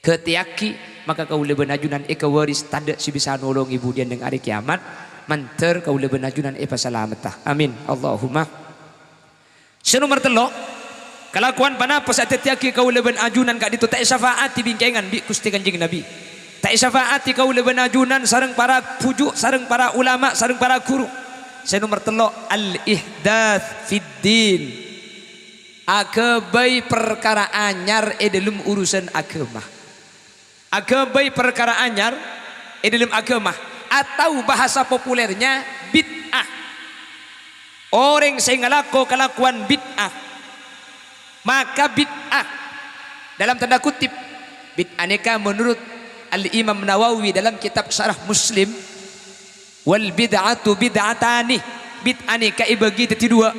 ghâtèyaghi, maka kaulâ bân ajunan èkawaris tadâ' sè bisa nolongè budiyân neng arè kèyamat, mandhâr kaulâ bân ajunan èpasalametta. Amin. Allahumma. Sè nomer tello', kalakowan ponapa sè adhâddhiyâghi kaulâ bân ajunan ka'dinto ta' èsafa'ati bingkèngan bi' Ghustè Kanjeng Nabbhi? Ta' èsafa'ati kaulâ bân ajunan sareng para bhuju', sareng para ulama, sareng para ghuru. Sè nomer tello', al-ihdath fid din. Aghâbây parkara anyar è dhâlem urusan aghâma. Aghâbây parkara anyar è dhâlem aghâma, atau bahasa populernya bid'ah. Orèng sè ngalako kalakowan bid'ah, maka bid'ah, dalam tanda kutip, bid'ah nèka menurut Al-Imam Nawawi dalam kitab Syarah Muslim, "Wal bid'atu bid'atani." Bid'ah nèka èbâgi dhâddhi duwâ'.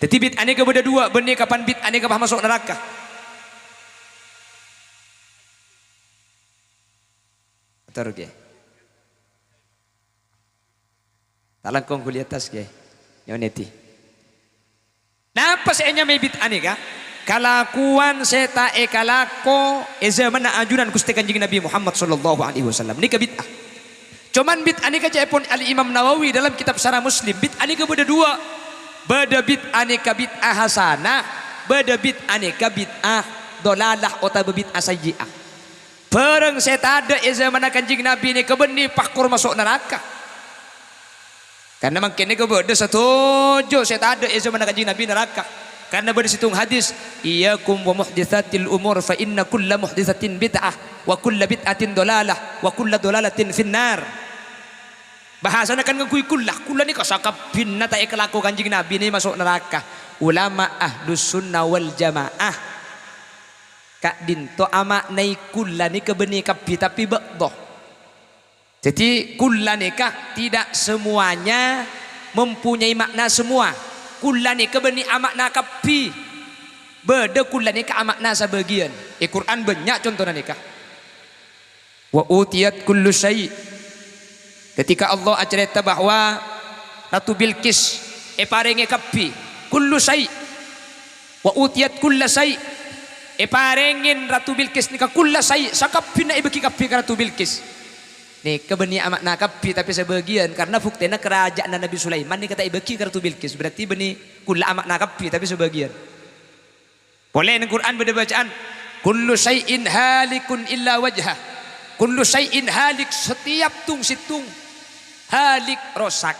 Dhâddhi bid'ah nèka bâdâ duwâ', bânnè kapan bid'ah nèka pas maso' naraka. Ator, Kè. Ta' langkong ghuli attas, Kè. Nyonèdhi. Napa sè ènyamaè bid'ah nèka? Kalakowan sè ta' èkalako è zamanna ajunan Ghustè Kanjeng Nabbhi Muhammad sallallahu alaihi wasallam. Nèka bid'ah. Coman bid'ah nèka ca'èpon Al-Imam Nawawi dalam kitab Syarah Muslim, bid'ah nèka bâdâ duwâ'. Bâdâ bid'ah nèka bid'ah hasanah, bâdâ bid'ah nèka bid'ah dhalalah otabâ bid'ah sayyi'ah. Bhârâng sè tadâ' è zamanna Kanjeng Nabbhi nèka bânnè pakkor maso' naraka. Karna mangkèn nèka bâdâ sadhâjâ sè tadâ' è zamanna Kanjeng Nabbhi naraka. Karna bâdâ sèttong hadis, "Iyyakum wa muhditsatil umur, fa inna kulla muhditsatin bid'ah, wa kulla bid'atin dhalalah, wa kulla dhalalatin finnar." Bhâsana kan ngangghuy kulla. Kulla nèka sakabbhinna ta' èkalako Kanjeng Nabbhi nè maso' naraka. Ulama Ahlus Sunnah wal Jamaah ka'dinto ama'naè kulla nèka bânnè kabbhi, tapè ba'dha. Jadi, kulla nèka tidak semuanya mempunyai makna semua. Kulla nèka bânnè ama'na kabbhi. Bâdâ kulla nèka ama'na sabâgiyân. È Qur'an bânnya' contona nèka. "Wa utiyat kullu syai'." Ketika Allah acarèta bahwa Ratu Bilqis èparèngè kabbhi, kullu syai'. "Wa utiyat kulla syai'." Èparèngè Ratu Bilqis nèka kulla syai', sakabbhina èbâghi kabbhi ka Ratu Bilqis. Nèka bânnè ama'na kabbhi, tapè sabâgiyân, karna buktèna karaja'anna Nabbhi Sulaiman nèka ta' èbâghi ka Ratu Bilqis, berarti bânnè kulla ama'na kabbhi, tapè sabâgiyân. Polè neng Qur'an bâdâ bacaan, "Kullu syai'in halikun illa wajhah." Kullu syai'in halik, setiap tung-sèttong halik, rosak.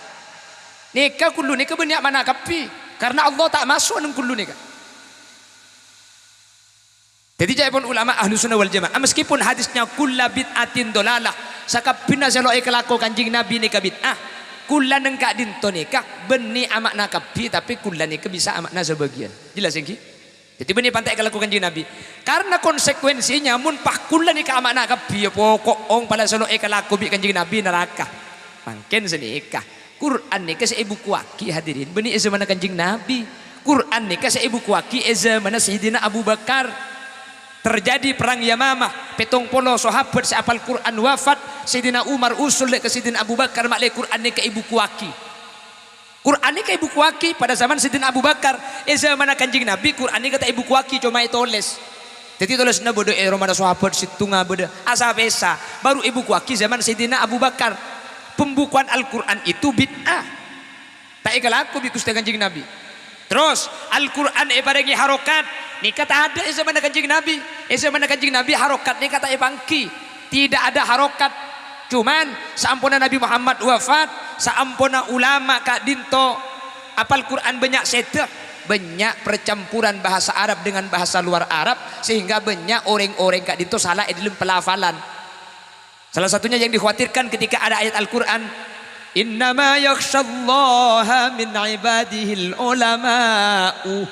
Nèka kullu nèka bânnè ama'na kabbhi, karna Allah ta' maso' neng kullu nèka. Dhâddhi, ca'èpon ulama Ahlus Sunnah wal Jamaah, meskipun hadisnya kulla bid'atin dhalalah, sakabbhina sè lo' èkalako Kanjeng Nabbhi nèka bid'ah, kulla neng ka'dinto nèka bânnè ama'na kabbhi, tapè kulla nèka bisa ama'na sabâgiyân. Jelas, ènggi? Dhâddhi, bânnè pantè èkalako Kanjeng Nabbhi. Karna konsekuensinya, mon pas kulla nèka ama'na kabbhi, ya poko' ong pala sè lo' èkalako bi' Kanjeng Nabbhi naraka. Mangkèn sanèka. Qur'an nèka sè èbukuwaghi, hadirin, bânnè è zamanna Kanjeng Nabbhi. Qur'an nèka sè èbukuwaghi è zamanna Sayyidina Abu Bakar. Terjadi Perang Yamamah, pèttong polo sahabat sè apal Qur'an wafat, Sayyidina Umar usul dâ' ka Sayyidina Abu Bakar, ma'lè Qur'an nèka èbukuwaghi. Qur'an nèka èbukuwaghi pada zaman Sayyidina Abu Bakar. È zamanna Kanjeng Nabi, Qur'an nèka ta' èbukuwaghi, coma ètolès. Dhâddhi tolèsanna bâdâ è romana sahabat, sèttonga bâdâ, asa-pèsa. Baru èbukuwaghi zaman Sayyidina Abu Bakar. Pembukuan Al-Qur'an itu bid'ah. Ta' èkalako bi' Ghustè Kanjeng Nabi. Terros, Al-Qur'an èparèngè harokat. Nèka tadâ' è zamanna Kanjeng Nabi. È zamanna Kanjeng Nabi, harokat nèka ta' èpangghi. Tidak ada harokat. Cuman, saamponna Nabi Muhammad wafat, saamponna ulama ka'dinto apal Qur'an bânnya' sèdhâ, bânnya' percampuran bahasa Arab dengan bahasa luar Arab, sehingga bânnya' orèng-orèng ka'dinto sala è dâlem pelafalan. Salah satunya yang dikhawatirkan ketika ada ayat Al-Qur'an, "Innama yakhsyallaha min ibadihil ulama'u."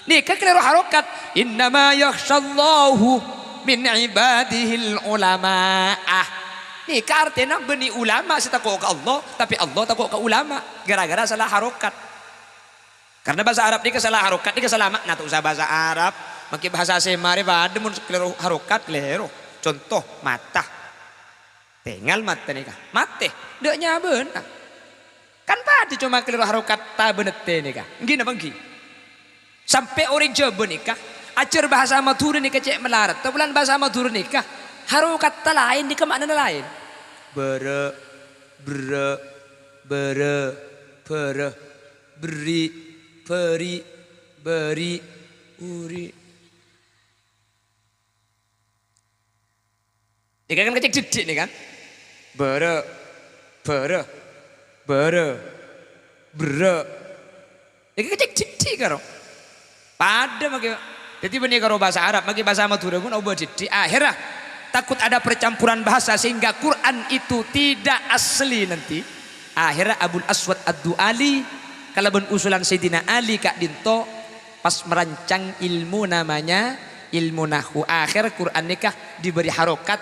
Nèka kalèro harokat, "Innama yakhsyallahu min ibadihil ulama'ah." Nèka artèna bânnè ulama sè tako' ka Allah, tapè Allah tako' ka ulama, gara-gara sala harokat. Karena bhâsa Arab nèka sala harokat nèka sala ma'na, ta' osa bhâsa Arab. Mangkè bhâsa sè marè padâ mon kalèro harokat, kalèro. Conto, mata. Tèngal mata nèka. Matè. Dâ' nyabâna. Kan padâ coma kalèro harokat ta' bân tè nèka. Èngghi napa èngghi? Sampè' orèng Jhâbâ nèka, ajhâr bhâsa Madhurâ nèka cè' malarat. Polana bhâsa Madhurâ nèka, harokatta laèn nèka ma'nana laèn. Bârâ', berrâ', bârâ', bârâ'. Berri', bâri', bâri', uri'. Nèka kan kècèng dhiddhi' nèka kan? Bârâ', bârâ', bârâ', berrâ'. Nèka kècèng dhiddhi' karo. Padâ mangkè. Dhâddhi bânnè karo bhâsa Arab, mangkè bhâsa Madhurâ pon obâ dhiddhi'. Akhirnya, takut ada percampuran bahasa sehingga Quran itu tidak asli nanti. Akhirnya Abul Aswad Ad-Du'ali kalabân usulan Sayyidina Ali ka'dinto pas merancang ilmu namanya ilmu nahwu. Akhir Quran nèka diberi harokat.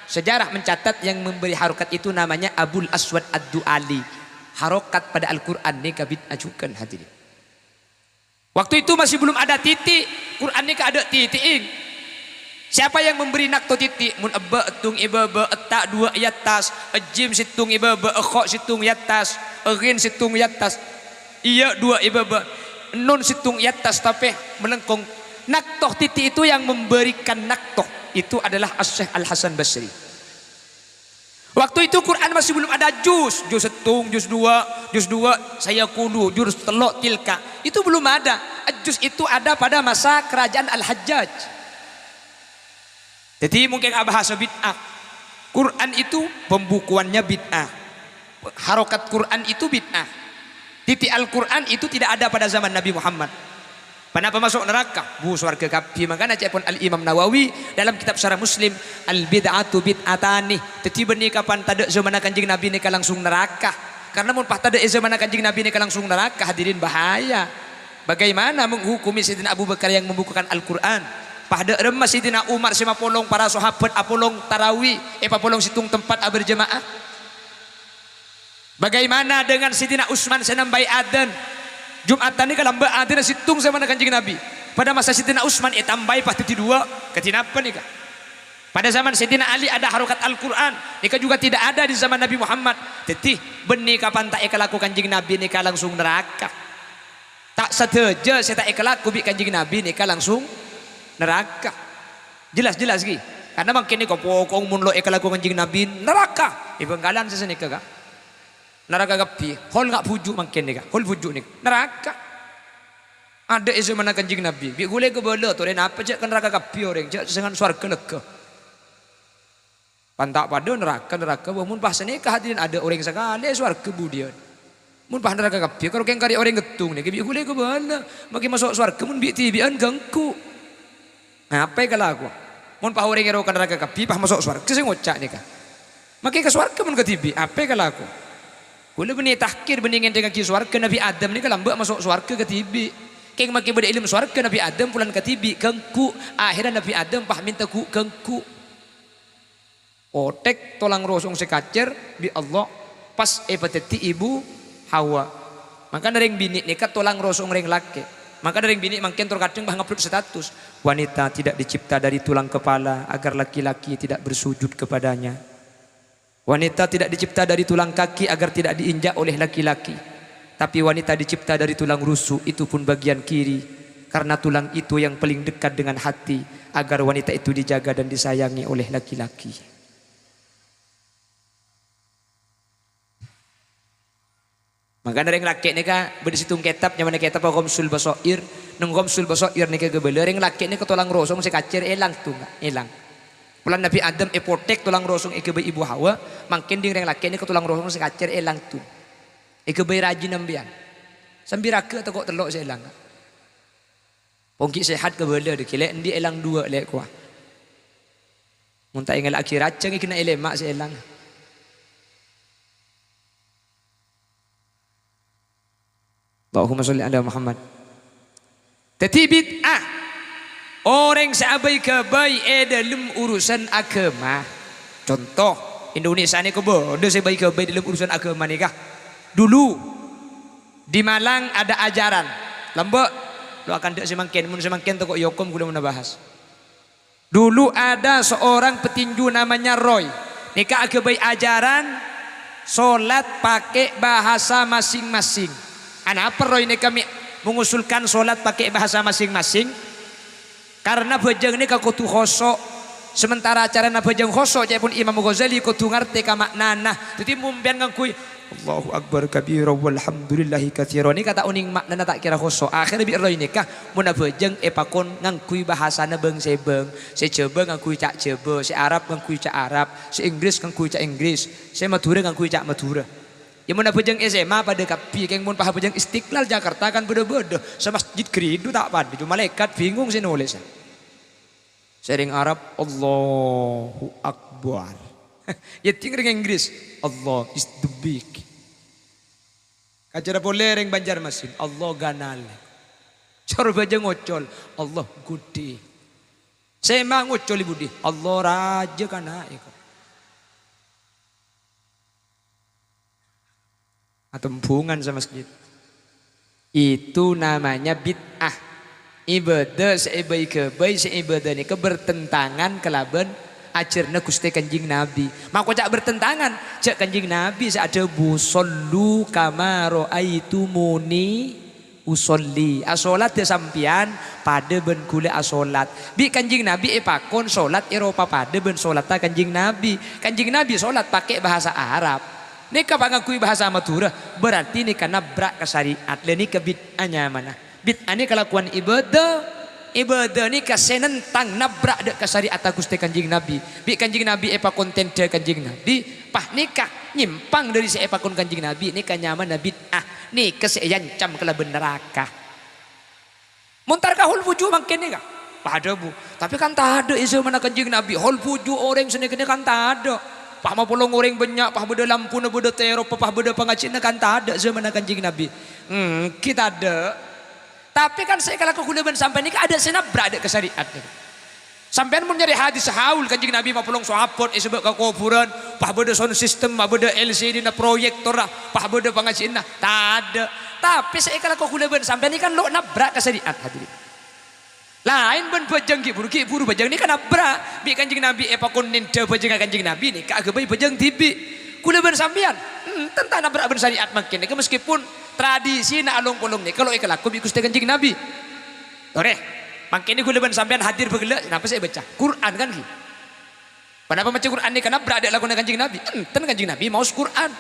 Sejarah mencatat yang memberi harokat itu namanya Abul Aswad Ad-Du'ali. Harokat pada Al-Quran nèka bid'ah jhughân, hadirin. Waktu itu masih belum ada titik, Quran nèka adâ' titi'è. Siapa yang memberi nakto titik? Mon ebbâ' èttonga è bâbâ, etta' duwâ' è attas, ejjim sèttong è bâbâ, ekho' sèttong è attas, eghin sèttong è attas, iyâ' duwâ' è bâbâ, nun sèttong è attas, tapè malengkong. Nakto titik itu yang memberikan nakto itu adalah Asy-Syaikh Al-Hasan Basri. Waktu itu Quran masih belum ada juz, juz sèttong, juz duwâ', juz duwâ', sayaqulu, juz tello', tilka. Itu belum ada. Juz itu ada pada masa kerajaan Al-Hajjaj. Dhâddhi mungkin abhâsa bid'ah. Quran itu pembukuannya bid'ah. Harokat Quran itu bid'ah. Titik Al-Quran itu tidak ada pada zaman Nabi Muhammad. Ponapa maso' naraka? Bu, sowarghâ kabbhi. Mangkana ca'èpon Al-Imam Nawawi dalam kitab Syarah Muslim, "Al-bid'atu bid'atani." Dhâddhi bânnè kapan tadâ' zamanna Kanjeng Nabi nèka langsung naraka. Karena mon pas tadâ' è zamanna Kanjeng Nabi nèka langsung naraka, hadirin, bahaya. Bagaimana menghukumi Sayyidina Abu Bakar yang membukukan Al-Quran? Pas dâ' remma Sayyidina Umar sè mapolong para sahabat apolong tarawih, èpapolong sèttong tempat aberjamaah? Bagaimana dengan Sayyidina Utsman sè nambâi adzan? Jum'atan nèka lambâ' adzanna sèttong zamanna Kanjeng Nabi. Pada masa Sayyidina Utsman ètambâi pas dhâddhi duwâ'. Kadhi napa nèka? Pada zaman Sayyidina Ali ada harokat Al-Quran. Nèka juga tidak ada di zaman Nabi Muhammad. Dhâddhi, bânnè kapan ta' èkalako Kanjeng Nabi nèka langsung naraka. Ta' sadhâjâ sè ta' èkalako bi' Kanjeng Nabi nèka langsung naraka. Jelas-jelas, ghi? Karena mangkèn nèka pokok mon lo' èkalako Kanjeng Nabi, naraka. È Bhângkalan sè sanèka, Ka'. Naraka kabbhi. Hol nga' bhuju' mangkèn nèka. Hol bhuju' nèka. Naraka. Adâ' è zamanna Kanjeng Nabi. Bi' ghulâ kabâlâ, torè napa jhâ' ka naraka kabbhi orèng, jhâ' sèngan sowarghâ lèghâ. Pan ta' padâ naraka, naraka. Wah, mon pas sanèka hadirin adâ' orèng sakalè sowarghâ budiyân. Mon pas naraka kabbhi, karo kèng karè orèng ngèttong nèka bi' ghulâ kabâlâ. Mangkèn maso' sowarghâ mon bi' dhibi'ân ghânggu. Apa èkalako? Mon pas orèng èro ka naraka kabbhi, pas maso' sowarghâ sè ngoca' nèka. Mangkèn ka sowarghâ mon kadhibi', apa èkalako? Ghulâ bânnè tahkir, bânnè ngèndhingngaghi sowarghâ, Nabi Adam nèka lambâ' maso' sowarghâ kadhibi'. Kèng mangkèn bâdâ è dâlem sowarghâ Nabi Adam polana kadhibi', ghânggu. Akhèrra Nabi Adam pas mènta ghu-, ghânggu. Othèk tolang rosong sè kacèr bi' Allah pas èpadhâddhi èbhu Hawa. Mangkana rèng binè' nèka tolang rosong rèng lakè'. Mangkana rèng binè' mangkèn tor kadhâng bâ ngupload status, "Wanita tidak dicipta dari tulang kepala agar laki-laki tidak bersujud kepadanya." Wanita tidak dicipta dari tulang kaki agar tidak diinjak oleh laki-laki. Tapi wanita dicipta dari tulang rusuk, itu pun bagian kiri. Karena tulang itu yang paling dekat dengan hati, agar wanita itu dijaga dan disayangi oleh laki-laki. Mangkana rèng lakè' nèka bâdâ sèttong kètab, nyamana kètab Ghamsul Basair. Neng Ghamsul Basair nèka ghâbâlâ, rèng lakè' nèka tolang rosong sè kacèr èlang, Ka', èlang. Polana Nabbhi Adam èpothèk tolang rosong èghâbây Ibu Hawa, mangkèn dhing rèng lakè' nèka tolang rosong sè kacèr èlang, Ka'. Èghâbây rajina sampèyan. Sambi raghâ tako' tello' sè èlang, Ka'. Pon ghi' sehat kabâlâ, dhâggi' lè' endi' èlang duwâ' lè' kowa. Mon ta' èngalla'aghi rajâ, ghi' kèng èlèma' sè èlang. Allahumma sholli ala Muhammad. Dhâddhi bid'ah orèng sè abâi-ghâbây è dhâlem urusan aghâma. Conto, Indonesia nèko bâdâ sè bâi-ghâbây dhâlem urusan aghâma nèka. Dulu, di Malang ada ajaran. Lambâ', lo' akantha' sè mangkèn, mon sè mangkèn tako' èokom ghulâ mon abahas. Dulu ada seorang petinju namanya Roy. Nèka aghâbây ajaran solat pakè bahasa masing-masing. Anapa Roy nèka mè' mengusulkan solat pakè bahasa masing-masing? Karena bhâjâng nèka kodhu khosyo'. Sementara carana bhâjâng khosyo', ca'èpon Imam Ghazali, kodhu ngartè ka ma'nana. Dhâddhi, mon sampèyan ngangghuy Allahu Akbar kabira walhamdulillahi katsira. Nèka ta' onèng ma'nana, ta' kèra khosyo'. Akhèrra bi' Roy nèka, mon abhâjâng èpakon ngangghuy bhâsana bâng-sèbâng. Sè Jhâbâ ngangghuy ca' Jhâbâ, sè Arab ngangghuy ca' Arab, sè Inggris ngangghuy ca' Inggris, sè Madhurâ ngangghuy ca' Madhurâ. Iyâ, mon abhâjâng S M A padâ kabbhi, kèng mon pas abhâjâng Istiqlal Jakarta kan bâdâ-bâdâ. Samasjid Gridhu ta' padâ, coma malaèkat bingung sè nolès. Sè rèng Arab, "Allahu Akbar." Yâ, dhing rèng Inggris, "Allah is the big." Kajârâ polè rèng Banjarmasin, "Allah ganal." Cor bhâjâng ngocol, "Allah ghudhi." Sè ma' ngocol è budi, "Allah rajâ kana' èko." Atembhungan sa masjid. Itu namanya bid'ah. Ibâdâ sè èbâi-ghâbây, sè ibâdâ nèka bertentangan kalabân ajhârna Ghustè Kanjeng Nabi. Makoca' bertentangan, jhâ' Kanjeng Nabi sè adhâbu, "Shollu kama ra'aitumuni usholli." Asolatâ sampèyan padâ bân ghulâ asolat. Bi' Kanjeng Nabi èpakon solat èropa padâ bân solatta Kanjeng Nabi. Kanjeng Nabi solat pakè bhâsa Arab. Nèka pas ngangghuy bhâsa Madhurâ, berarti nèka nabrak ka syariat. Lha nèka bid'ah nyamana. Bid'ah nèka kalakowan ibâdâ. Ibâdâ nèka sè nentang, nabrak dâ' ka syariatta Ghustè Kanjeng Nabi. Bi' Kanjeng Nabi èpakon tèndhâ Kanjeng Nabi, pas nèka nyèmpang dâri sè èpakon Kanjeng Nabi, nèka nyamana bid'ah. Nèka sè èancam kalabân naraka. Mon entar ka hol buju mangkèn nèka, pas adhâbu, "Tapè kan tadâ' è zâmanna Kanjeng Nabi, hol buju orèng sanèka nèka kan tadâ'. Pas mapolong orèng bânnya', pas bâdâ lampuna, bâdâ tèropa, pas bâdâ pangajiânna kan tadâ' zâmanna Kanjeng Nabi." Èngghi tadâ'. Tapè kan sè èkalako ghulâ bân sampèyan nèka adâ' sè nabrak dâ' ka syariat nèka. Sampèyan mon nyarè hadis haul Kanjeng Nabi mapolong sahabat èsabâ' ka kobhurân, pas bâdâ sound system, pas bâdâ L C D-na, proyektorra, pas bâdâ pangajiânna. Tadâ'. Tapè sè èkalako ghulâ bân sampèyan nèka kan lo' nabrak ka syariat, hadirin. Laèn bân bhâjâng ghi' bhuru, ghi' bhuru bhâjâng nèka nabrak. Bi' Kanjeng Nabi èpakon nèndhâ bhâjângnga Kanjeng Nabi nèka aghâbây bhâjâng dhibi'. Ghulâ bân sampèyan, enten ta' nabrak bân syariat mangkèn nèka, meskipun tradisina along-polong nèka lo' èkalako bi' Ghustè Kanjeng Nabi. Torè, mangkèn ghulâ bân sampèyan hadir bhâghellâ', napa sè èbâca? Qur'an kan ghi? Ponapa maca Qur'an nèka nabrak dâ' lakona Kanjeng Nabi? Enten, Kanjeng Nabi maos Qur'an.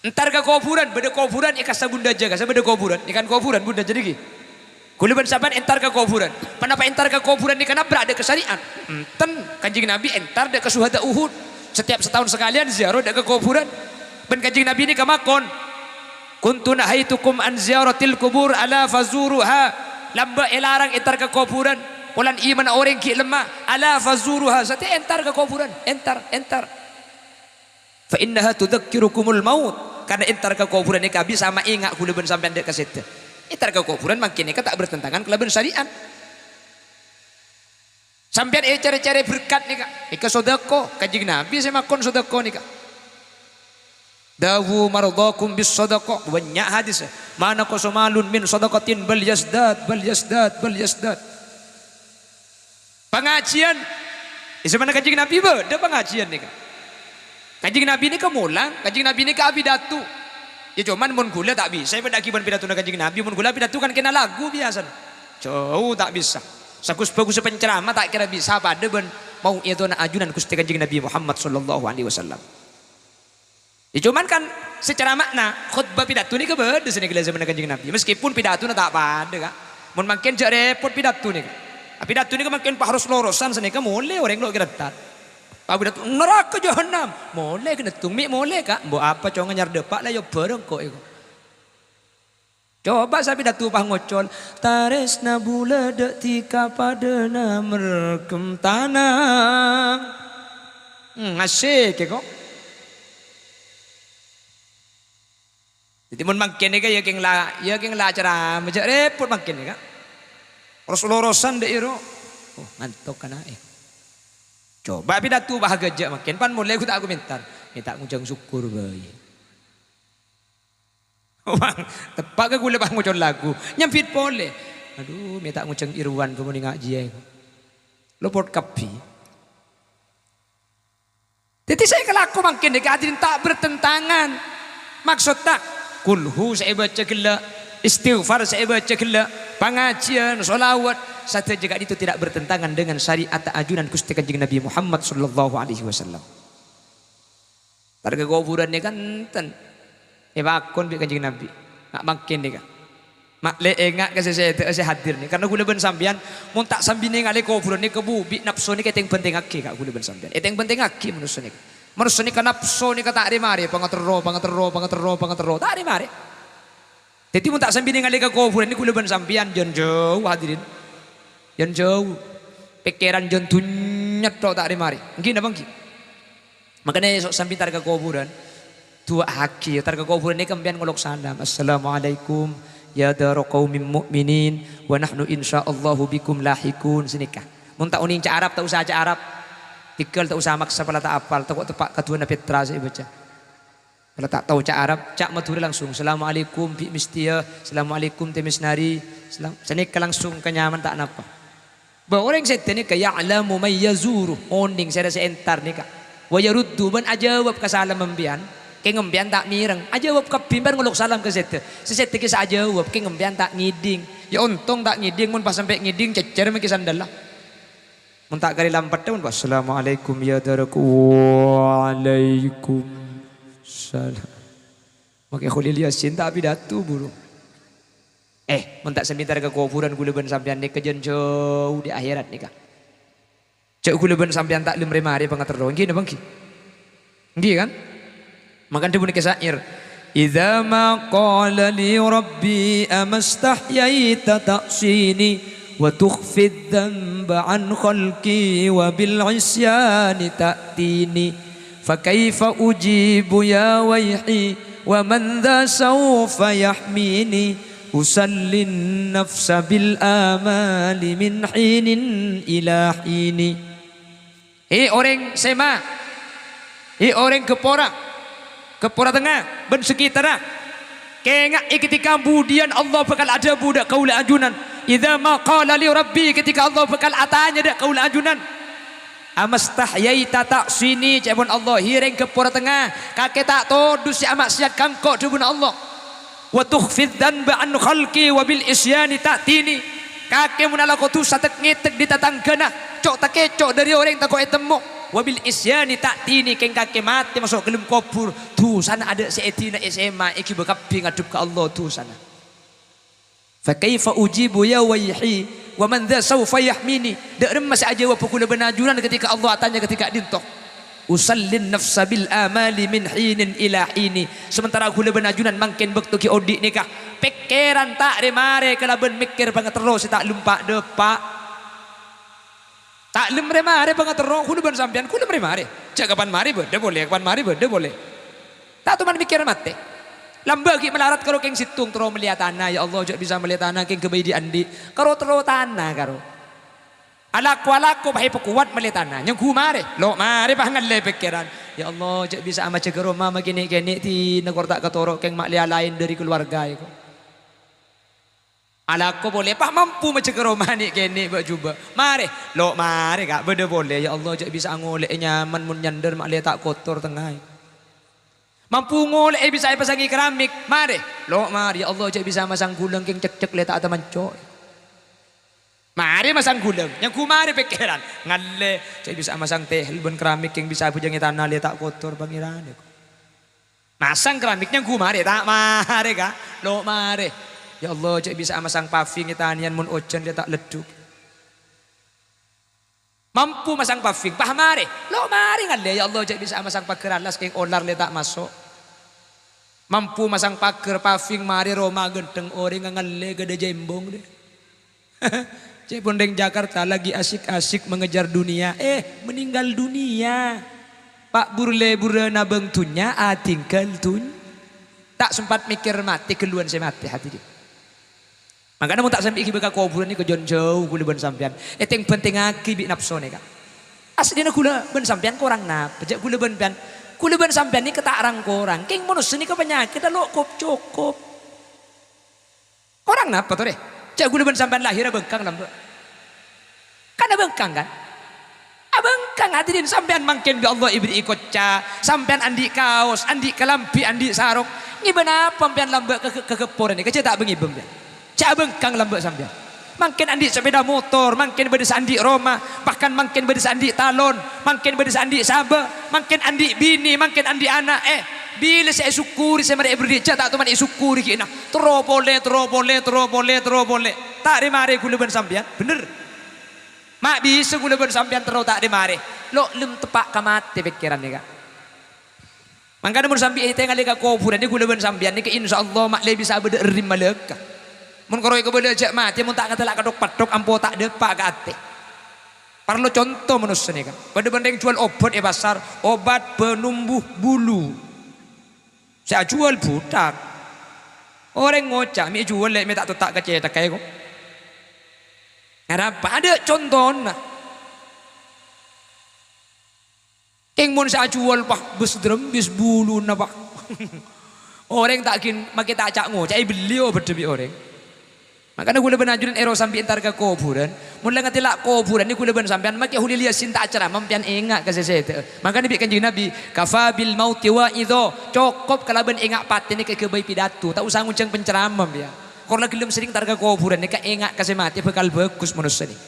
Entar ka kobhurân, bâdâ kobhurân è kassa Bundajâ, kassa bâdâ kobhurân, nèka kan kobhurân Bundajâ nèka. Ghulâ bân sampèyan entar ka kobhurân. Ponapa entar ka kobhurân nèka nabrak dâ' ka syariat? Enten, Kanjeng Nabi entar dâ' ka syuhada Uhud. Setiap sataon sakalèyan ziarah dâ' ka kobhurân. Bân Kanjeng Nabi nèka makon, "Kuntu nahaitukum an ziyaratil qubur, ala fazuruha." Lambâ' èlarang entar ka kobhurân. Polana imanna orèng ghi' lemma. "Ala fazuruha." Satèya entar ka kobhurân. Entar, entar. "Fa innaha tudzakkirukumul maut." Karna entar ka kobhurân nèka bisa maènga' ghulâ bân sampèyan dâ' ka sèdhâ. Entar ka kobhurân mangkèn nèka ta' bertentangan kalabân syariat. Sampèyan ècarè-carè berkat nèka, nèka sodako. Kanjeng Nabi sè makon sodako nèka. "Dawu mardhakum bis sadaqah." Bânnya' hadis, "Ma naqasa malun min sadaqatin bal yazdad, bal yazdad, bal yazdad." Pangajiân. È zâmanna Kanjeng Nabi bâdâ pangajiân nèka. Kanjeng Nabi nèka molang, Kanjeng Nabi nèka apidato. Ya, coma mon ghulâ ta' bisa èpadhâ'âghi bân pidatona Kanjeng Nabi. Mon ghulâ apidato kan kèng lagu biyasana. Jhâu ta' bisa. Saghus-bhâghussa penceramah ta' kèra bisa padâ bân mau'idhona ajunan Ghustè Kanjeng Nabi Muhammad sallallahu alaihi wasallam. Ya, coma kan sè ceramana, khotbah pidato nèka bâdâ sanèka la jhâmanna Kanjeng Nabi. Meskipun pidatona ta' padâ, Ka'. Mon mangkèn jhâ' rèpot pidato nèka. Pidato nèka mangkèn pas ros-lorosan sanèka molè orèng lo' kèra entar. Pas pidato, "Naraka jahannam." Molè ghâneddhung, mè' molè, Ka'. Mbok apa, Cong, anyar dâpa' la èyobâ engko' èko. Coba sapidato pas ngocol, "Tarèsna bulâ dâ' dhika padâna mergem tana." Hmm, asik, èko. Dhâddhi, mon mangkèn nèka ya kèng la, ya kèng la ceramah, jhâ' rèpot mangkèn nèka. Ros-lorosan dâ' iro. Oh, ngantok kana', eh. Coba pidato pas ghâjâ' mangkèn, pan molè ghu ta' komentar. Mè' ta' ngojhâng sokkor bhâi. Wah, teppa' ka ghulâ pas ngocol lagu. Nyambit polè. Adhu, mè' ta' ngojhâng Irwan ghu mon ènga' jiyâ. Lopot kabbhi. Dhâddhi sè èkalako mangkèn nèka hadirin ta' bertentangan. Maksodda, kulhu sè èbâca ghellâ', istighfar sè èbâca ghellâ', pangajiyân, sholawat, sadhâjâ ka'dinto tidak bertentangan dengan syariat ajunan Ghustè Kanjeng Nabi Muhammad sallallahu alaihi wasallam. Tarèka kobhurân nèka enten. Èpakon bi' Kanjeng Nabi. Nga' mangkèn nèka. Ma' lè enga' ka sè sèdhâ'â sè hadir nèka. Karna ghulâ bân sampèyan, mon ta' sambi nèngalè kobhurân nèka bubi, napso nèka ètèng-bhântèngaghi ka ghulâ bân sampèyan. Ètèng-bhântèngaghi manossa nèka. Manossa nèka napso nèka ta' rè-marè, pangaterro, pangaterro, pangaterro, pangaterro, ta' rè-marè. Dhâddhi, mon ta' sambi nèngalè ka kobhurân nèka ghulâ bân sampèyan, jân jhâu, hadirin. Jân jhâu. Pèkkèran jân dhunnya tho ta' rè-marè. Ènggi napa ènggi? Makana èso' sambi entar ka kobhurân, du'aaghi, entar ka kobhurân nèka sampèyan ngolok salam, "Assalamualaikum ya dara qaumin mu'minin, wa nahnu insyaallahu bikum lahiqun," sanèka. Mon ta' onèng ca' Arab, ta' osa ca' Arab. Tèghâl ta' osa maksa pola ta' apal, tako' teppa' kadhuwâna pètra sè èbâca. Pola ta' tao ca' Arab, ca' Madhurâ langsung, "Assalamualaikum," bi' mestèya, "Assalamualaikum, Tè Misnari," salam, sanèka langsung ka nyaman ta' napa. Bâ orèng sèdhâ nèka, "Ya'lamu man yazuru," onèng sèra sè entar nèka. "Wa yaruddu," bân ajâwâb ka salam sampèyan. Kèng sampèyan ta' mèreng. Ajâwâb kabbhi, sampèyan ngolok salam ka sèdhâ. Sè sèdhâ kèya sè ajâwâb, kèng sampèyan ta' ngèdhing. Ya ontong ta' ngèdhing, mon pas sampè' ngèdhing, cècèr mangkè sandalla. Mon ta' karè lampetta, mon, "Assalamualaikum ya daraku." "Waalaikumsalam." Makè Kholil Yasin ta' apidato, buru. Eh, mon ta' sambi entar ka kobhurân ghulâ bân sampèyan nèka jân jhâu dâri akhèrat nèka. Jhâ' ghulâ bân sampèyan ta' lem rè-marè pangaterro. Ènggi napa ènggi? Ènggi, kan? Mangkana dhâbuna Kè Syair, "Idza ma qala li rabbi amastahyaita ta'sini, wa tukhfid dzanba an khalqi wa bil isyani ta'tini." Fa kaifa ujibu ya waihi, wa man dza saufa yahmini, usallin nafsa bil amali min hinin ila hini. He orèng Sèma, he orèng Gheppora, Gheppora Tengnga bân sakètarra. Kèngaè ketika budiyân Allah bhâkal adhâbu dâ' kaulâ ajunan, "Idza ma qala li rabbi," ketika Allah bhâkal atanya dâ' kaulâ ajunan, "Amastahyaita ta'sini?" ca'èpon Allah, "He rèng Gheppora Tengnga, kakè ta' todus sè ama'siyat ka engko'?" dhâbuna Allah. "Wa tukhfid dzanba an khalqi wa bil isyani ta'tini." Kakè mon alako dhusa tek-ngètek dâri tatangghâna, co'-takèco' dâri orèng tako' ètemmo. "Wa bil isyani ta'tini," kèng kakè matè maso' ka dâlem kobhur, dhusana adâ' sè èdina è Sèma, èghibâ kabbhi ngadhep ka Allah dhusana. "Fa kaifa ujibu ya waihi, wa man dza saufa yahmini?" Dâ' remma sè ajâwâb ghulâ bân ajunan ketika Allah atanya ketika ka'dinto. "Usallin nafsa bil amali min hinin ila hini." Sementara ghulâ bân ajunan mangkèn bâkto ghi' odi' nèka, pèkkèran ta' rè-marè kalabân mèkkèr pangaterro sè ta' lem pa'-dâpa'. Ta' lem rè-marè pangaterro, ghulâ bân sampèyan, ghulâ lem rè-marè. Jhâ' kapan marè bâdâ polè, kapan marè bâdâ polè. Ta' toman mèkkèr matè. Lambâ' ghi' malarat karo kèng sèttong terro mellèya tana, "Ya Allah, jhâ' bisa mellèya tana, kèng ghâbây dhi'-andhi'." Karo terro tana, karo. Alako-alako pas èpakowat mellè tana, nyangghu marè. Lo' marè pas ngallè pèkkèran. "Ya Allah, jhâ' bisa amajâgâ roma ma' kènè'-kènè' dina kor ta' katoro' kèng ma' lèya laèn dâri kaluwarga èko." Alako polè, pas mampu majâgâ roma nè'-kènè' bâ' jhubâ'. Marè, lo' marè, Ka', bâdâ polè. Ya Allah, jhâ' bisa'a ngolè'è nyaman mon nyandâr ma'lè ta' kotor tengngaè. Mampu ngolè'è bisa'a èpasangè keramik. Marè, lo' marè. Ya Allah, jhâ' bisa'a masang ghulâng kèng cekcek lè ta' tamanco'. Marè masang ghulâng. Nyangghu marè pèkkèran. Ngallè, jhâ' bisa'a masang tehel bân keramik kèng bisa'a bhâjângè tana lè ta' kotor, Pangèran. Masang keramik nyangghu marè, ta' marè, Ka'? Lo' marè. Ya Allah, jhâ' bisa'a masang paving è tanèyan mon ojhân lè ta' leddhuk. Mampu masang paving, pas marè. Lo' marè ngallè, ya Allah, jhâ' bisa'a masang paghâr alas kèng olar lè ta' maso'. Mampu masang paghâr, paving, marè roma ghântheng, orèngnga ngallè ghâdâ jembong, deh. Cè' pon rèng Jakarta lagi asik-asik mengejar dunia, eh, meninggal dunia. Pa' bur-lèburrâ nabâng dhunnya, atinggal dhun-, ta' sempat mèkkèr matè, ghâlluwân sè matè, hadirin. Mangkana mon ta' sambi ghibâ ka kobhurân nèka jhân jhâu ghulâ bân sampèyan. Ètèng-bhântèngngaghi bi' napsona, Ka'. Asllina ghulâ bân sampèyan korang napa? Jhâ' ghulâ bân pèyan, ghulâ bân sampèyan nèka ta' rang-korang. Kèng manossa nèka panyakèdhâ lo' kop-cokop. Korang napa, torè? Jhâ' ghulâ bân sampèyan lahèrra bhângkang lambâ'. Kan abhângkang, kan? Abhângkang, hadirin, sampèyan mangkèn bi' Allah èberri'i kocca, sampèyan andi' kaos, andi' kalambhi, andi' sarong. Ngibâ napa sampèyan lambâ' ka, ka, ka ghâpporan nèka? Jhâ' ta' bâ ngibâ sampèyan. Jhâ' abhângkang lambâ' sampèyan. Mangkèn andi' sepèda motor, mangkèn bâdâ sè andi' roma, bahkan mangkèn bâdâ sè andi' talon, mangkèn bâdâ sè andi' sabâ, mangkèn andi' binè, mangkèn andi' ana'. Eh, bilâ sè èsokkori sè marè èberri', jhâ' ta' toman èsokkori ghi'na. Terro polè, terro polè, terro polè, terro polè. Ta' rè-marè ghulâ bân sampèyan, bhender. Ma' bisa ghulâ bân sampèyan terro ta' rè-marè. Lo' lem teppa' ka matè pèkkèran nèka. Mangkana mon sambi ètèngalè ka kobhurân nèka ghulâ bân sampèyan nèka, insyaallah ma'lè bisa bâdâ èrrim malèka. Mon karo èkabâlâ jhâ' matè, mon ta' katella' kathok-pathok, ampo ta' dâpa' ka atè. Parlo conto manossa nèka. Padâ bân rèng juwâl obat è pasar, obat penumbuh bulu. Sè ajuwâl buthak. Orèng ngoca', "Mè' èjuwâl, lè', mè' ta' totta' ka cèthagghâ, ko'." Arapa? Adâ' contona. Kèng mon sè ajuwâl, pas, bes-drembes buluna, pas. Orèng ta' ghin-, makè ta' ca'-ngoca' èbelli obaddhâ bi' orèng. Mangkana ghulâ bân ajunan èrèng sambi entar ka kobhurân. Mon la ngatela' kobhurân nèka ghulâ bân sampèyan makè Kholil Yasin ta' acerama, sampèyan enga' ka sè sèdhâ'â. Mangkana bi' Kanjeng Nabi, "Kafa bil mauti wa'idho." Cokop kalabân enga' patè nèka èghâbây pidato, ta' osa ngonjhâng pencerama, sampèyan. Kor la ghellem serrèng entar ka kobhurân nèka enga' ka sè matè bhâkal bhâghus manossa nèka.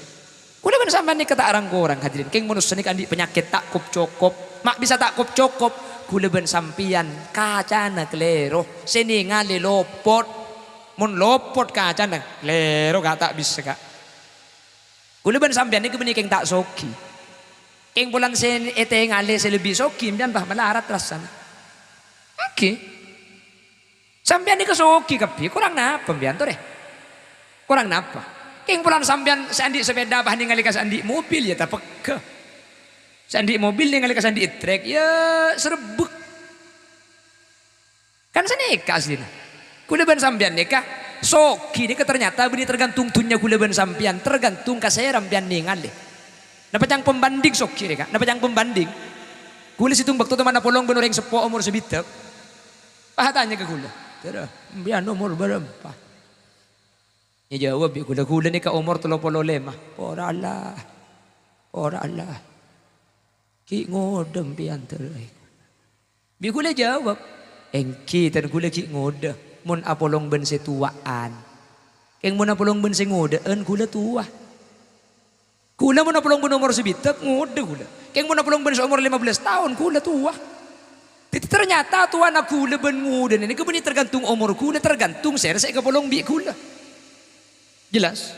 Ghulâ bân sampèyan nèka ta' rang-korang, hadirin. Kèng manossa nèka andi' panyakèt ta' kop-cokop. Ma' bisa ta' kop-cokop. Ghulâ bân sampèyan kacana kalèro. Sè nèngalè lopot. Mon lopot kacana, kalèro, Ka', ta' bisa, Ka'. Ghulâ bân sampèyan nèka bânnè kèng ta' soghi. Kèng polana sè ètèngalè sè lebbi soghi, sampèyan, bah, malarat rassana. Èngghi. Sampèyan nèka soghi kabbhi, korang napa sampèyan, torè? Korang napa? Kèng polana sampèyan sè andi' sepèda, pas nèngalè ka sè andi' mobil, ya tapegghâ. Sè andi' mobil nèngalè ka sè andi' trèk, ya sarebbhâk. Kan sanèka asllina. Ghulâ bân sampèyan nèka, soghi nèka ternyata bânnè tergantung dhunnya ghulâ bân sampèyan, tergantung ka sèra sampèyan nèngalè. Napa ca'na pembanding soghi rèya, Ka'? Napa ca'na pembanding? Ghulâ sèttong bâkto toman apolong bân orèng seppo omor sabidhâk. Pas atanya ka ghulâ, "Dârâ, sampèyan omor bârâmpa?" Èjâwâb bi' ghulâ, "Ghulâ nèka omor tello polo lèma." "Pora Allah, pora Allah. Ghi' ngodâ sampèyan, Dârâ." Bi' ghulâ jâwâb, "Èngghi, dân ghulâ ghi' ngodâ, mon apolong bân sè towa'an. Kèng mon apolong bân sè ngodâ'ân, ghulâ towa." Ghulâ mon apolong bân omor sabidhâk, ngodâ ghulâ. Kèng mon apolong bân sè omor lèma bellâs taon, ghulâ towa. Dhâddhi, ternyata towana ghulâ bân ngodâna nèka bânnè tergantung omor ghulâ, tergantung sèra sè èkapolong bi' ghulâ. Jelas?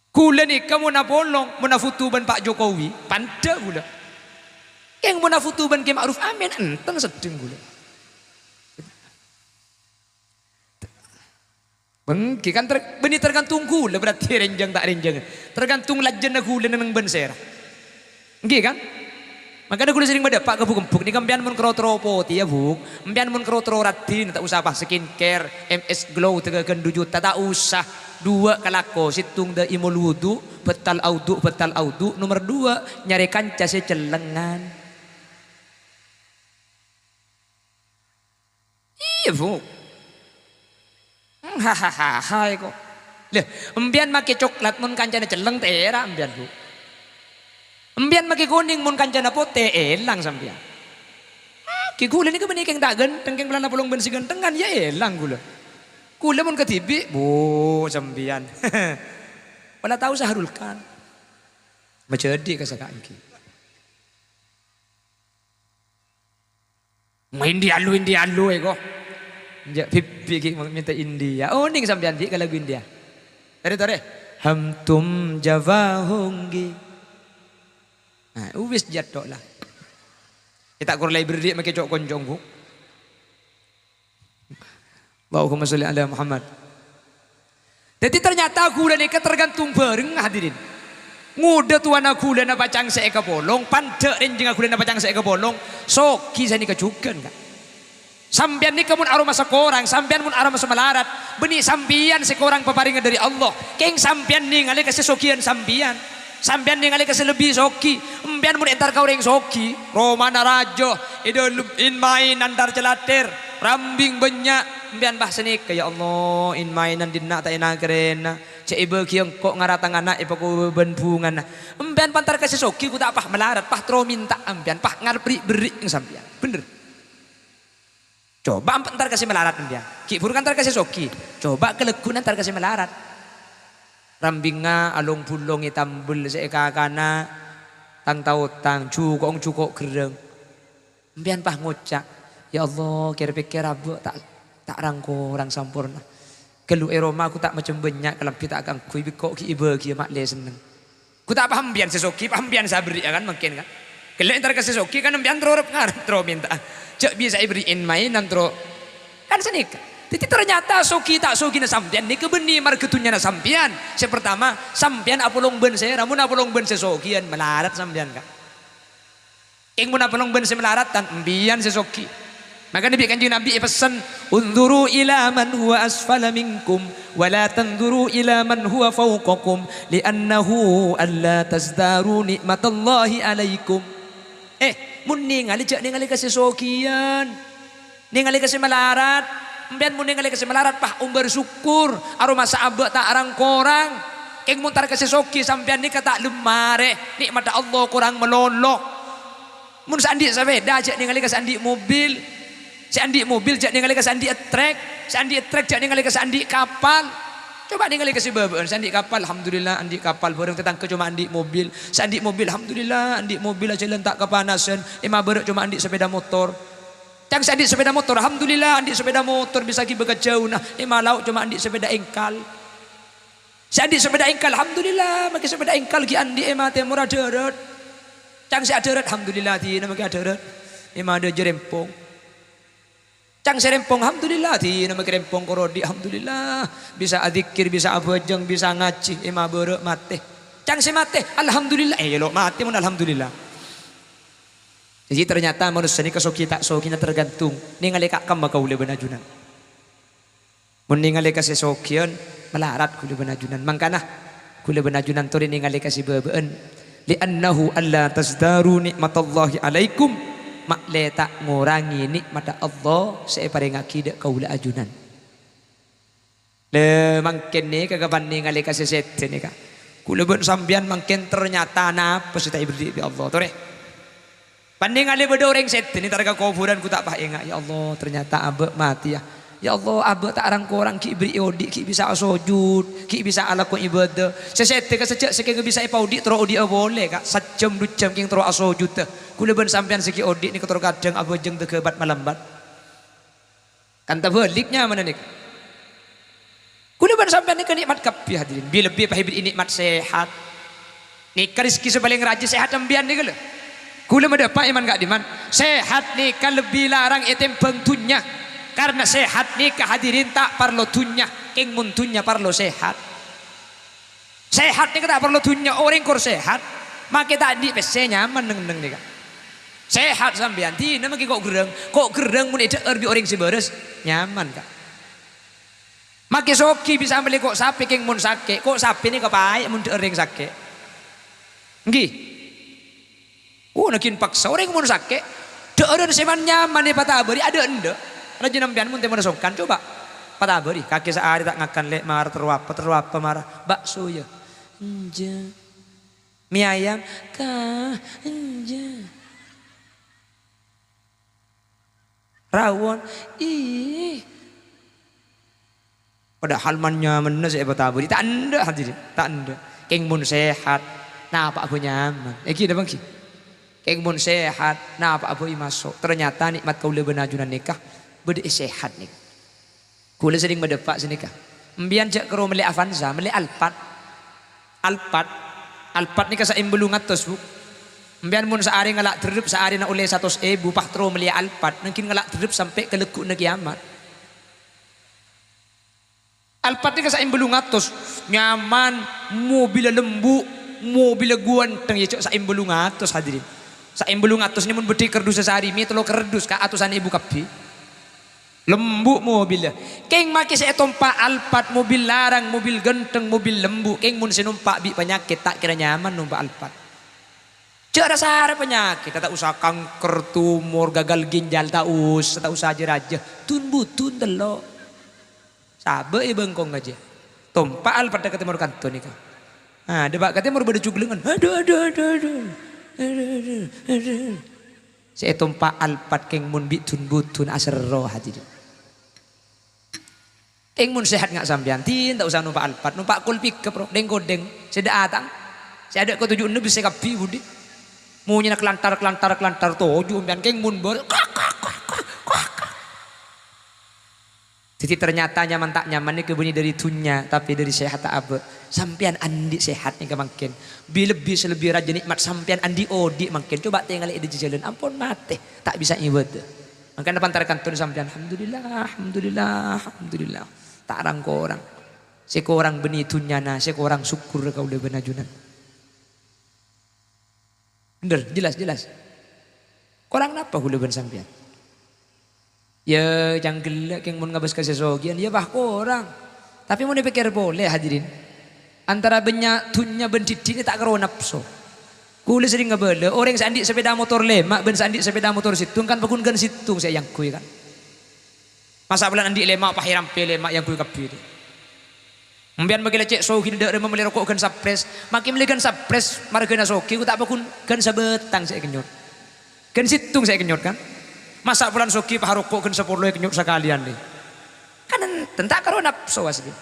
Ghulâ nèka mon apolong, mon afoto bân Pak Jokowi, pandâ' ghulâ. Kèng mon afoto bân Kè Ma'ruf Amin, enten seddheng ghulâ. Èngghi kan ter-, bânnè tergantung ghulâ, berarti rènjhâng ta' rènjhâng. Tergantung lajjhânna ghulâ neng-enneng bân sèra. Èngghi kan? Mangkana ghulâ serrèng madâpa' ka Bu' Gembhuk nèka, sampèyan mon kèro terro potè, ya, Bu'. Sampèyan mon kèro terro raddhin, ta' osa apa, skincare, M S Glow, tèghâghân du juta, ta' osa. Duwâ' kalako, sèttong dâ'imul wudu', bâtal audu', bâtal audu'. Nomer duwâ', nyarè kanca sè cellengngan. Iyâ, Bu'. Hahaha, eko. Lah, empèyan make coklat mon kancana celleng tèra' empèyan, Bu. Empèyan make konèng mon kancana potè èlang sampèyan. Ghi ghulâ nèka bânnè kèng ta' ghântheng, kèng polana polong bân sè ghânthengan, ya èlang ghulâ. Ghulâ mon kadhibi', bu, sampèyan. Pola tao Sahrul Khan. Majâdi' ka sakaènggi. Ma India lu, India lu, eko. Jâ' bibbi' ghi' mènta India. Onèng sampèyan bi' ka lagu India. Torè, torè. Hum tum jawab honge. Nah, uwis jâ' tok la. Kita' kor la èberri' make co'-konco, Bu. Allahumma sholli ala Muhammad. Dhâddhi, ternyata ghulâ nèka tergantung bhâreng, hadirin. Ngodâ towana ghulâna pacang sè èkapolong, pandhâ' rènjhengnga ghulâna pacang sè èkapolong, soghi sanèka jhughân, Ka'. Sampèyan nèka mon aromasa korang, sampèyan mon aromasa malarat, bânnè sampèyan sè korang paparèngnga dhâri Allah. Kèng sampèyan nèngalè ka sè soghiân sampèyan. Sampèyan nèngalè ka sè lebbi soghi. Empèyan mon èntar ka orèng soghi, romana rajâ, è dâlem in-maènan tar-calater, rambing bânnya'. Empèyan pas sanèka, "Ya Allah, in-maènan dinna' ta' èna-karèna. Jâ' èbâghi engko' ngara tang ana' èpakobâ bân bhungana." Empèyan pas èntar ka sè soghi, ghu ta' pas malarat, pas terro mènta empèyan, pas ngarep ri'-berri' sampèyan. Bhender. Coba empa' entar ka sè malarat empèyan. Ghi' bhuru entar ka sè soghi. Coba kalagguna entar ka sè malarat. Rambingnga along-bulong ètambel sè èkakana tang-taotang, jhuko'-jhuko' gherrâng. Empèyan pas ngoca', "Ya Allah, kèr-pèkkèr abâ' ta', ta' rang-korang samporna. Ghâllu è roma ghu ta' macem bânnya' kalambhi ta' kaangghuy, bi' engko' ghi' èbâghiyâ ma'lè senneng." Ghu ta' pas empèyan sè soghi, pas empèyan sè aberri'â kan mangkèn kan. Ghellâ' entar ka sè soghi kan empèyan terro rep-ngarep, terro mènta'a. Jâ' bisa èberri'in maènan terro. Kan sanèka. Dhâddhi ternyata soghi ta' soghina sampèyan nèka bânnè marghâ dhunnyana sampèyan. Sè partama, sampèyan apolong bân sèra, mon apolong bân sè soghiyân malarat sampèyan, Ka'. Kèng mon apolong bân sè malarat, tan empèyan sè soghi. Maka Nabi, Kanjeng Nabi èpessen, "Unzuru ila man huwa asfala minkum, wa la tanzuru ila man huwa fawqakum, li'annahu alla tazdaru ni'matallahi alaikum." Eh, mon nèngalè, jâ' nèngalè ka sè soghiyân. Nèngalè ka sè malarat. Empèyan mon nèngalè ka sè malarat, pas ombâr sokkor. Aromasa abâ' ta' rang-korang. Kèng mon entar ka sè soghi, sampèyan nèka ta' lem marè. Nè'matta Allah korang malolo. Mon sè andi' sapèda, jâ' nèngalè ka sè andi' mobil. Sè andi' mobil, jâ' nèngalè ka sè andi' ettrek. Sè andi' ettrek, jâ' nèngalè ka sè andi' kapal. Coba nèngalè ka sè bâbâ'ân, sè andi' kapal, alhamdulillah, andi' kapal. Bhâreng tatangghâ coma andi' mobil. Sè andi' mobil, alhamdulillah, andi' mobil, ajhâlân ta' kapanasan. È mabârâ' coma andi' sapèda motor. Ca'na sè andi' sapèda motor, alhamdulillah, andi' sapèda motor bisa ghibâ ka jhâuna. È malao coma andi' sapèda engkal. Sè andi' sapèda engkal, alhamdulillah, makè sapèda engkal ghi' andi' è matè mora adhârât. Ca'na sè adhârât, alhamdulillah, dina makè adhârât. È madâjâ rèmpong. Ca'na sè rèmpong, alhamdulillah, dina makè rèmpong kor odi', alhamdulillah. Bisa adzikir, bisa abhâjâng, bisa ngajhi, è mabârâ' matè. Ca'na sè matè, alhamdulillah. Eh, iyâ lo' matè mon alhamdulillah. Jadi ternyata manossa nèka soghi ta' soghina tergantung nèngalè ka kemma kaulâ bân ajunan. Mon nèngalè ka sè soghiyân, malarat kaulâ bân ajunan. Mangkana, kaulâ bân ajunan torè nèngalè ka sè bâbâ'ân. "Li'annahu alla tazdaru ni'matallahi alaikum." Ma'lè ta' ngorangè nè'matta Allah sè èparèngaghi dâ' kaulâ ajunan. Lè, mangkèn nèka kapan nèngalè ka sè sèdhâ nèka. Kaulâ bân sampèyan mangkèn ternyata napa sè ta' èberri' bi' Allah, torè. Pan nèngalè bâdâ orèng sèdhâ nèntar ka kobhurân, ghu ta' pas enga', "Ya Allah, ternyata abâ' matè, ya. Ya Allah, abâ' ta' rang-korang ghi' èberri'i odi', ghi' bisa asojud, ghi' bisa alako ibadah." Sè sèdhâ ka sajjhâ' sakènga bisa èpaodi' terro odi'â polè, Ka'. Sajjhâm du jhâm kèng terro asojudâ. Kaulâ bân sampèyan sè ghi' odi' nèka terro kadhâng abhâjâng tagâbât malambat. Kan tabâlik nyamana nèka. Kaulâ bân sampèyan nèka nè'mat kabbhi, hadirin. Bi-, lebbi pas èberri'i nè'mat sehat. Nèka rezeki sè palèng rajâ sehat sampèyan nèka, lho. Kaulâ madâpa' iman ka'dimman. Sehat nèka lebbi larang ètèmbhâng dhunnya. Karna sehat nèka, hadirin, ta' parlo dhunnya. Kèng mon dhunnya parlo sehat. Sehat nèka ta' parlo dhunnya, orèng kor sehat, makè ta' andi' pèssè nyaman neng-enneng nèka. Sehat sampèyan, dina makè ko' gherrâng, ko' gherrâng mon èdhâ'âr bi' orèng sè bârâs, nyaman, Ka'. Makè soghi bisa mellè ko' sapè, kèng mon sakè', ko' sapè nèka paè' mon dhâ'âr orèng sakè'. Ènggi? Oh, nagin paksa. Orèng mon sakè', dhâ'ârân sè man-nyaman èpatabâri, adâ' endâ'. Rajin sampèyan mon tèmona songkan, coba. Patabâri, kakè saarè ta' ngakan lè' mara terro apa, terro apa mara? Bakso, yâ? Enjâ'. Mi ayam? Ka, enjâ'. Rawon? Ih. Padahal man-nyamana sè èpatabâri. Ta' endâ', hadirin. Ta' endâ'. Kèng mon sehat, napa'a bâ' nyaman. Èngghi napa èngghi? Kèng mon sehat, napa'a bâ' maso'. Ternyata nè'mat kaulâ bân ajunan nèka bâdâ è sehat nèka. Kaulâ serrèng madâpa' sanèka. Empèyan jhâ' karo mellè Avanza, mellè Alphard. Alphard. Alphard nèka saèmbâ bâllung atos, Bu. Empèyan mon saarè ngala' dherrep, saarèna ollè satos èbu, pas terro mellè Alphard, nangghing ngala' dherrep sampè' ka legghu'na kèyamat. Alphard nèka saèmbâ bâllung atos, nyaman, mobilla lembu', mobilla ghântheng, yâ, jhâ' saèmbâ bâllung atos, hadirin. Saèmbâ bâllung atos nè mon bâdâ è kardus sasarè, mè' tello kardus, Ka', atosan èbu kabbhi. Lembu' mobilla. Kèng makè sè ètompa' Alphard, mobil larang, mobil ghântheng, mobil lembu'. Kèng mon sè nompa' bi' panyakèt, ta' kèra nyaman nompa' Alphard. Jhâ' ra-sara panyakèt, ta' osa kanker, tumor, gagal ginjal, ta' osa, ta' osa jâ-rajâ. Dun-budun tello'. Sabâ' è bengkong ajâ. Tompa' Alphard katè mor kanto nèka. Ah, dâpa' katè mor bâdâ juglengan. Adu, adu, adu, adu. Adu, adu, adu. Sè ètompa' Alphard kèng mon bi' dun-budun aserro, hadirin. Kèng mon sehat nga' sampèyan, din ta' osa nompa' Alphard, nompa' kol pickup, ro, dheng-kodheng, sè dâ' atang, sè adâ' ka toju' enna' bessè kabbhi budi. Monyèna kelantar, kelantar, kelantar, toju' sampèyan, kèng mon bâr-, kak, kak, kak, kak, kak, kak. Dhâddhi, ternyata nyaman ta' nyaman nèka bânnè dâri dhunnya, tapè dâri sehat ta' abâ'. Sampèyan andi' sehat nèka mangkèn. Bi-, lebbi sè lebbi rajâ nè'mat sampèyan andi' odi' mangkèn. Coba' tèngalè è dhâjâ jhâlân, ampon matè, ta' bisa ibâdâ. Mangkana pantar kantona sampèyan, "Alhamdulillah, alhamdulillah, alhamdulillah." Ta' rang-korang. Sè korang bânnè dhunnyana, sè korang sokkorra kaulâ bân ajunan. Bhender, jelas, jelas. Korang napa kaulâ bân sampèyan? Yâ, cangghellâ' kèng mon ngabâs ka sè sogiyân, yâ, bâ, korang. Tapè mon èpèkkèr polè, hadirin, antara bânnya' dhunnya bân dhiddhi' nè ta' karo napso. Kaulâ serrèng abâlâ, orèng sè andi' sapèda motor lèma' bân sè andi' sapèda motor sèttong kan paggun ghân sèttong sè èangghuy, kan? Masa' polana andi' lèma' pas èrampè lèma' èangghuy kabbhi, dâ'. Sampèyan makè la cè' sogina dâ' remma mellè roko' ghân sapres, makè mellè ghân sapres marghâna sogi, ghu ta' paggun ghân sabâtang sè èkennyot. Ghân sèttong sè èkennyot, kan? Masa' polana sogi pas aroko' ghân sapolo èkennyot sakalèyan, dâ'. Kan enten, ta' karo napso, asli.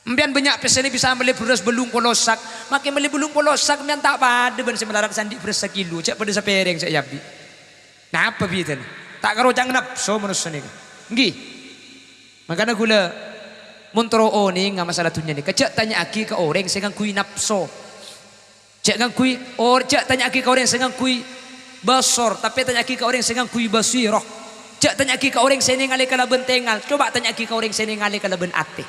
Sampèyan bânnya' pèssèna bisa mellè bherrâs bâllung polo sak, makè mellè bâllung polo sak sampèyan ta' padâ bân sè malarat sè andi' bherrâs sakilo, jhâ' padâ sapèrèng sè èabi'. Napa bhidhâna? Ta' karo cang napso manossa nèka. Èngghi. Mangkana kaulâ, mon terro onènga masalah dhunnya nèka, jhâ' tanya'aghi ka orèng sè ngangghuy napso. Jhâ' ngangghuy or-, jhâ' tanya'aghi ka orèng sè ngangghuy basor, tapè tanya'aghi ka orèng sè ngangghuy basirah. Jhâ' tanya'aghi ka orèng sè nèngalè kalabân tèngal, coba' tanya'aghi ka orèng sè nèngalè kalabân atè.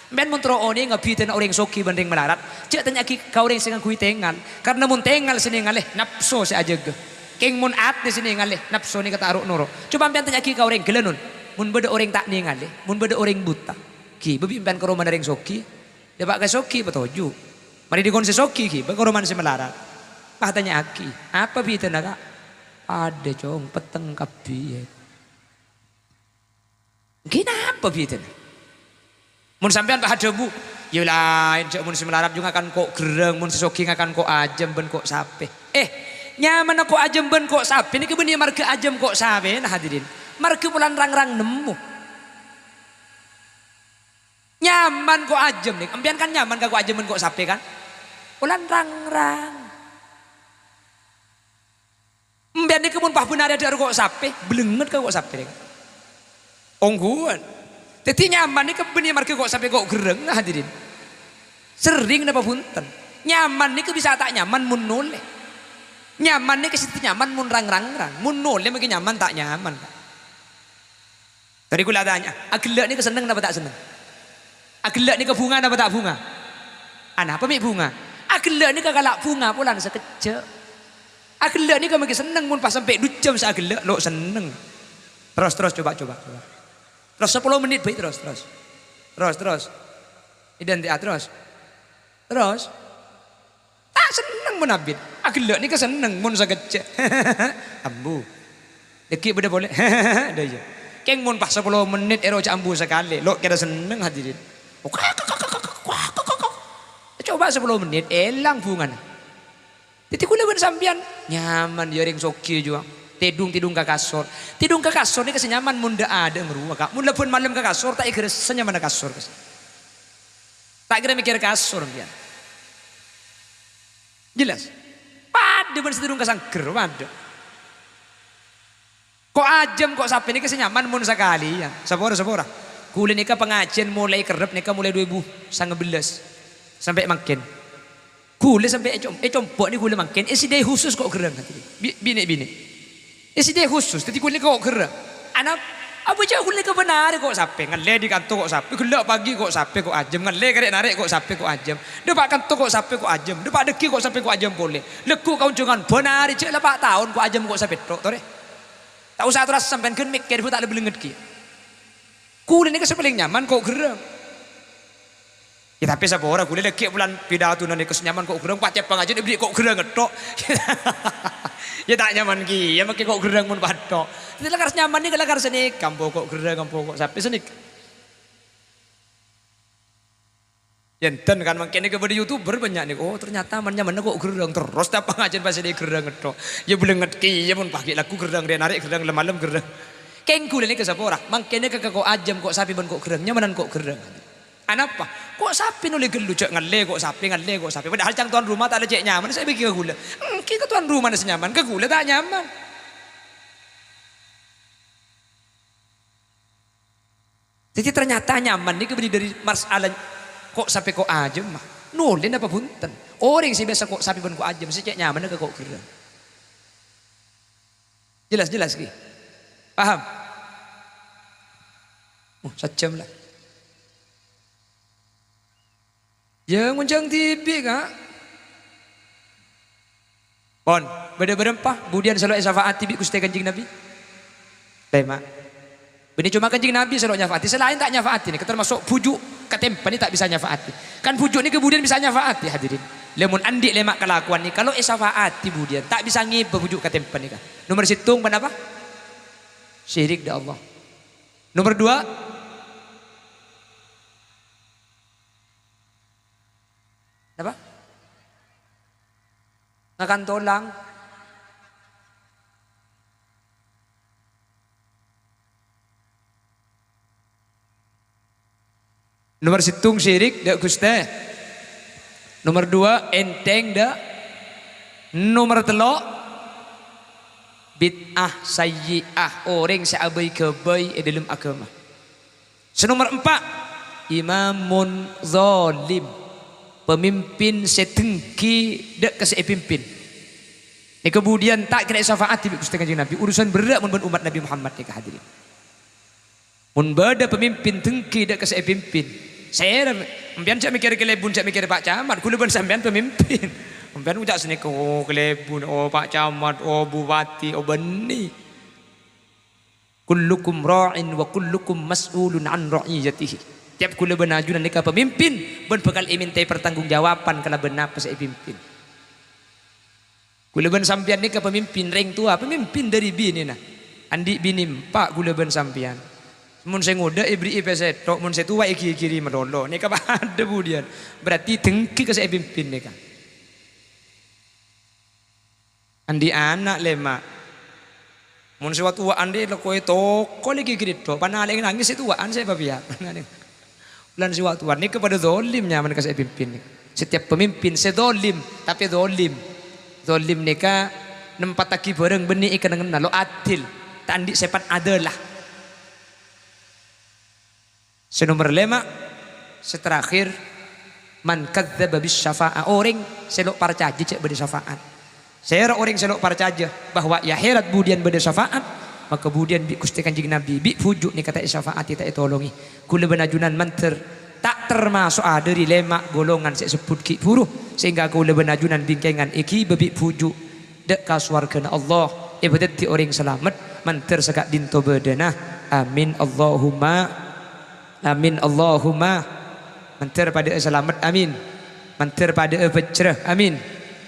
Sampèyan mon terro onènga bhidhâna orèng sogi bân rèng malarat, jhâ' tanya'aghi ka orèng sè ngangghuy tèngal. Karna mon tèngal sè nèngalè, napso sè ajâgâ. Kèng mon atè sè nèngalè, napso nèka ta' ro'-noro'. Coba' sampèyan tanya'aghi ka orèng ghellâ', non. Mon bâdâ orèng ta' nèngalè, mon bâdâ orèng buta, ghibâ bi' sampèyan ka romana rèng sogi. Dâpa' ka sogi patoju'. Marè dhikon sè sogi ghibâ ka romana sè malarat. Pas tanya'aghi, "Apa bhidhâna, Ka'?" "Padâ, Cong, petteng kabbhi, yâ." Èngghi napa bhidhâna? Mon sampèyan pas adhâbu, "Yâ laèn, jhâ' mon sè malarat jhâ' ngakan ko' gherrâng, mon sè sogi ngakan ko' ajâm bân ko' sapè." Eh, nyamanna ko' ajâm bân ko' sapè nèka bânnè marghâ ajâm ko' sapèna, hadirin. Marghâ polana rang-rang nemmo. Nyaman ko' ajâm nèka. Sampèyan kan nyaman ka ko' ajâm bân ko' sapè, kan? Polana rang-rang. Sampèyan nèka mon pas bân arè adhâ'âr ko' sapè, blengnget ka ko' sapè nèka. Ongghuwân. Dhâddhi nyaman nèka bânnè marghâ ko' sapè ko' gherrâng, hadirin. Serrèng napa bhunten. Nyaman nèka bisa ta' nyaman mon nolè. Nyaman nèka sè nyaman mon rang-rang-rang. Mon nolè makè nyaman ta' nyaman, Pak. Dhâri kaulâ atanya, aghellâ' nèka senneng napa ta' senneng? Aghellâ' nèka bhunga napa ta' bhunga? Anapa mè' bhunga? Aghellâ' nèka kala' bhunga polana sakejjhâ'. Aghellâ' nèka makè senneng mon pas sampè' du jam sè aghellâ', lo' senneng. Terros, terros, coba, coba, coba. Terros sapolo mennit bhâi, terros, terros. Terros, terros. Idhântè'a, terros. Terros. Ta' senneng mon abit. Aghellâ' nèka senneng mon sakejjhâ'. Ambu. Dhâggi' bâdâ polè. Dâ iyâ. Kèng mon pas sapolo mennit èro jhâ' ambu sakalè, lo' kèra senneng, hadirin. Coba sapolo mennit, èlang bhungana. Dhâddhi kaulâ bân sampèyan nyaman, yâ, rèng soghi jhuwâ. Tèdung-tèdung ka kasor. Tèdung ka kasor nèka sè nyaman mon dâ'-adâ'na rowa, Ka'. Mon la bân malem ka kasor, ta' èghâressa nyamanna kasor, Ka'. Ta' kèra mèkkèr kasor, sampèyan. Jelas? Padâ bân sè tèdung ka sangghâr, padâ. Ko' ajâm, ko' sapè nèka sè nyaman mon sakalèyan. Sapora, sapora. Kaulâ nèka pangajiyân molaè kerrep nèka molaè du èbu sanga bellâs sampè' mangkèn. Kaulâ sampè' è com-, è compo' nèka kaulâ mangkèn, è sidai khusus ko' ghârrâng. Bi-, binè'-binè'. È sidai khusus, dhâddhi kaulâ nèka ko' ghârrâng. Ana, apa jhâ' kaulâ nèka bân arè ko' sapè, ngallè dâri kanto ko' sapè, ghellâ' pagi ko' sapè ko' ajâm, ngallè karè narè' ko' sapè ko' ajâm, dâpa' kanto ko' sapè ko' ajâm, dâpa' dhâggi' ko' sapè ko' ajâm polè. Lagghu' ka onjhângan bân arè jhâ' la pa' taon ko' ajâm ko' sapè tok, torè. Ta' osa atoras sampèyan ghân mèkkèr, bu ta' la bâlânget kèya. Kaulâ nèka sè palèng nyaman ko' ghârrâng. Yâ, tapè sapora kaulâ lagghi' polana pidatona nèka sè nyaman ko' ghârrâng, pacèp pangajiyân èberri' ko' ghârrâng tok. Yâ, ta' nyaman kèya, makkè ko' ghârrâng mon patho. Dhâddhi lakar sè nyaman nèka lakar sanèka, ampo ko' ghârrâng, ampo ko' sapè sanèka. Yâ, enten kan, mangkèn nèka bâdâ YouTuber bânnya' nèka. Oh, ternyata man-, nyamanna ko' ghârrâng, terros ta' pangajiyân pas èdhâ ghârrâng tok. Yâ, bâlânget kèya mon pagi lagghu' ghârrâng, rè narè' ghârrâng, lem-malem ghârrâng. Kèng kaulâ nèka sapora, mangkèn nèka ka ko' ajâm, ko' sapè bân ko' ghârrâng, nyamanan ko' ghârrâng. Anapa? Ko' sapè nolè ghâllu, jhâ' ngallè ko' sapè, ngallè ko' sapè. Padahal cang towan roma ta' la cè' nyaman, sè bâgi ka kaulâ. Ènggi ka towan romana sè nyaman, ka kaulâ ta' nyaman. Dhâddhi, ternyata nyaman nèka bânnè dâri masalah ko' sapè ko' ajâm, ma. Nolè napa bhunten? Orèng sè biyasa ko' sapè bân ko' ajâm, sè cè' nyamanna ka ko' ghârrâng. Jelas, jelas, ghi? Paham? Oh, sajjhâm la. Yâ, ngonjhâng dhibi', Ka'. Pon, bâdâ bârâmpa budiyân sè lo' èsafa'adi bi' Ghustè Kanjeng Nabi? Lèma'. Bânnè coma Kanjeng Nabi sè lo' nyafa'adi, sè laèn ta' nyafa'adi nèka, termasuk bhuju' katèmpa nè ta' bisa nyafa'adi. Kan bhuju' nèka budiyân bisa nyafa'adi, hadirin. Lha mon andi' lèma' kalakowan nèka lo' èsafa'adi budiyân, ta' bisa ngèbâ bhuju' katèmpa nèka. Nomer sèttong, ponapa? Syirik dâ' Allah. Nomer dua, napa? Ngakan tolang. Nomer sèttong, syirik dâ' Ghustè. Nomer dua, ènthèng dâ'. Nomer tello', bid'ah sayyi'ah, orèng sè abâi-ghâbâi è dâlem aghâma. Sè nomer empa', imamun zalim, pamimpin sè dengki dâ' ka sè èpimpin. Nèka budiyân ta' kèra èsafa'adi bi' Ghustè Kanjeng Nabi, urusan berrâ' mon bân ommat Nabi Muhammad nèka, hadirin. Mon bâdâ pamimpin dengki dâ' ka sè èpimpin, sèra, sampèyan jhâ' mèkkèr kalèbun, jhâ' mèkkèr Pak Camat, kaulâ bân sampèyan pamimpin. Sampèyan ngoca' sanèka, "Oh, kalèbun, oh, Pak Camat, oh, bupati, oh, bânnè." "Kullukum ra'in wa kullukum mas'ulun an ra'iyatihi." Tiyap kaulâ bân ajunan nèka pamimpin, bân bhâkal èmèntaè partanggungjawaban kalabân napa sè èpimpin. Kaulâ bân sampèyan nèka pamimpin, rèng towa, pamimpin dâri binèna. Andi' binè empa' kaulâ bân sampèyan. Mon sè ngodâ èberri'i pèssè tok, mon sè towa èghighiri malolo. Nèka padâ budiyân. Berarti dengki ka sè èpimpin nèka. Andi' ana' lèma'. Mon sè wa-, towa'an rè' la koè tokol lagi ghi' ridho, panalè'è nangès sè towa'an sè papèya. Polana sè wa-, towa'an nèka padâ dholim nyamana ka sè èpimpin. Setiap pemimpin sè dholim, tapè dholim. Dholim nèka nempattaghi bhârâng bânnè è kennengnganna, lo' adil, ta' andi' sèpat adalah. Sè nomer lèma', sè terakhir, man kadzdzaba bis syafa'ah, orèng sè lo' parcajâ jhâ' bâdâ syafa'at. Sèra orèng sè lo' parcajâ bahwa è akhèrat budiyân bâdâ syafa'at, maka budiyân bi' Ghustè Kanjeng Nabi, bi' bhuju' nèka ta' èsyafa'ati, ta' ètolongè. Kaulâ bân ajunan mandhâr ta' tamaso'a dâri lèma' golongan sè èsebbhut ghi' bhuru, sehingga kaulâ bân ajunan bingkèngan èghibâ bi' bhuju' dâ' ka sowarghâna Allah, èpadhâddhi orèng salamet, mandhâr saka'dinto bâdâna. Amin, Allahumma. Amin, Allahumma. Mandhâr padâ salamet, amin. Mandhâr padâ bhâjjhrâ, amin.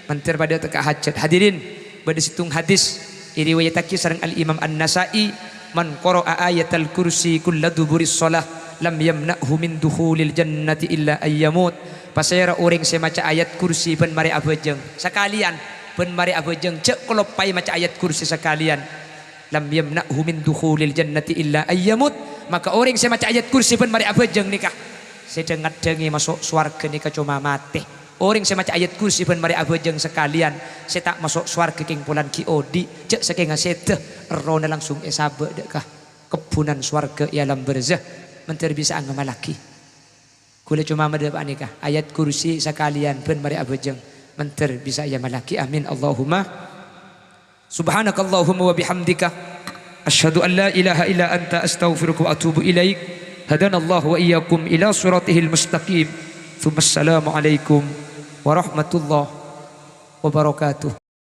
Mandhâr padâ tekka hajhât. Hadirin, bâdâ sèttong hadis èriwayattaghi sareng Al-Imam An-Nasa'i, "Man qara'a ayatal kursi kulla duburis shalah, lam yamna'hu min dukhulil jannati illa ayyamut." Pasèra orèng sè maca ayat kursi bân marè abhâjâng sakalèyan, bân marè abhâjâng, jhâ' kaloppaè maca ayat kursi sakalèyan. "Lam yamna'hu min dukhulil jannati illa ayyamut." Maka orèng sè maca ayat kursi bân marè abhâjâng nèka sè dhâng-ngèddhângè maso' sowarghâ nèka coma matè. Orèng sè maca ayat kursi bân marè abhâjâng sakalèyan, sè ta' maso' sowarghâ kèng polana ghi' odi', jhâ' sakènga sèdhâ, errohna langsung èsabâ' dâ' ka kebbhunan sowarghâ è alam barzah, mandhâr bisa'a ngamallaghi. Ghulâ coma maddhâ panèka, ayat kursi sakalèyan bân marè abhâjâng, mandhâr bisa'a èamallaghi. Amin, Allahumma. Subhanakallahumma wa bihamdika, asyhadu an la ilaha illa anta, astaghfiruka wa atubu ilaik. Hadanallahu wa iyyakum ila siratihil mustaqim. Tsummassalamu alaikum warahmatullahi wabarakatuh.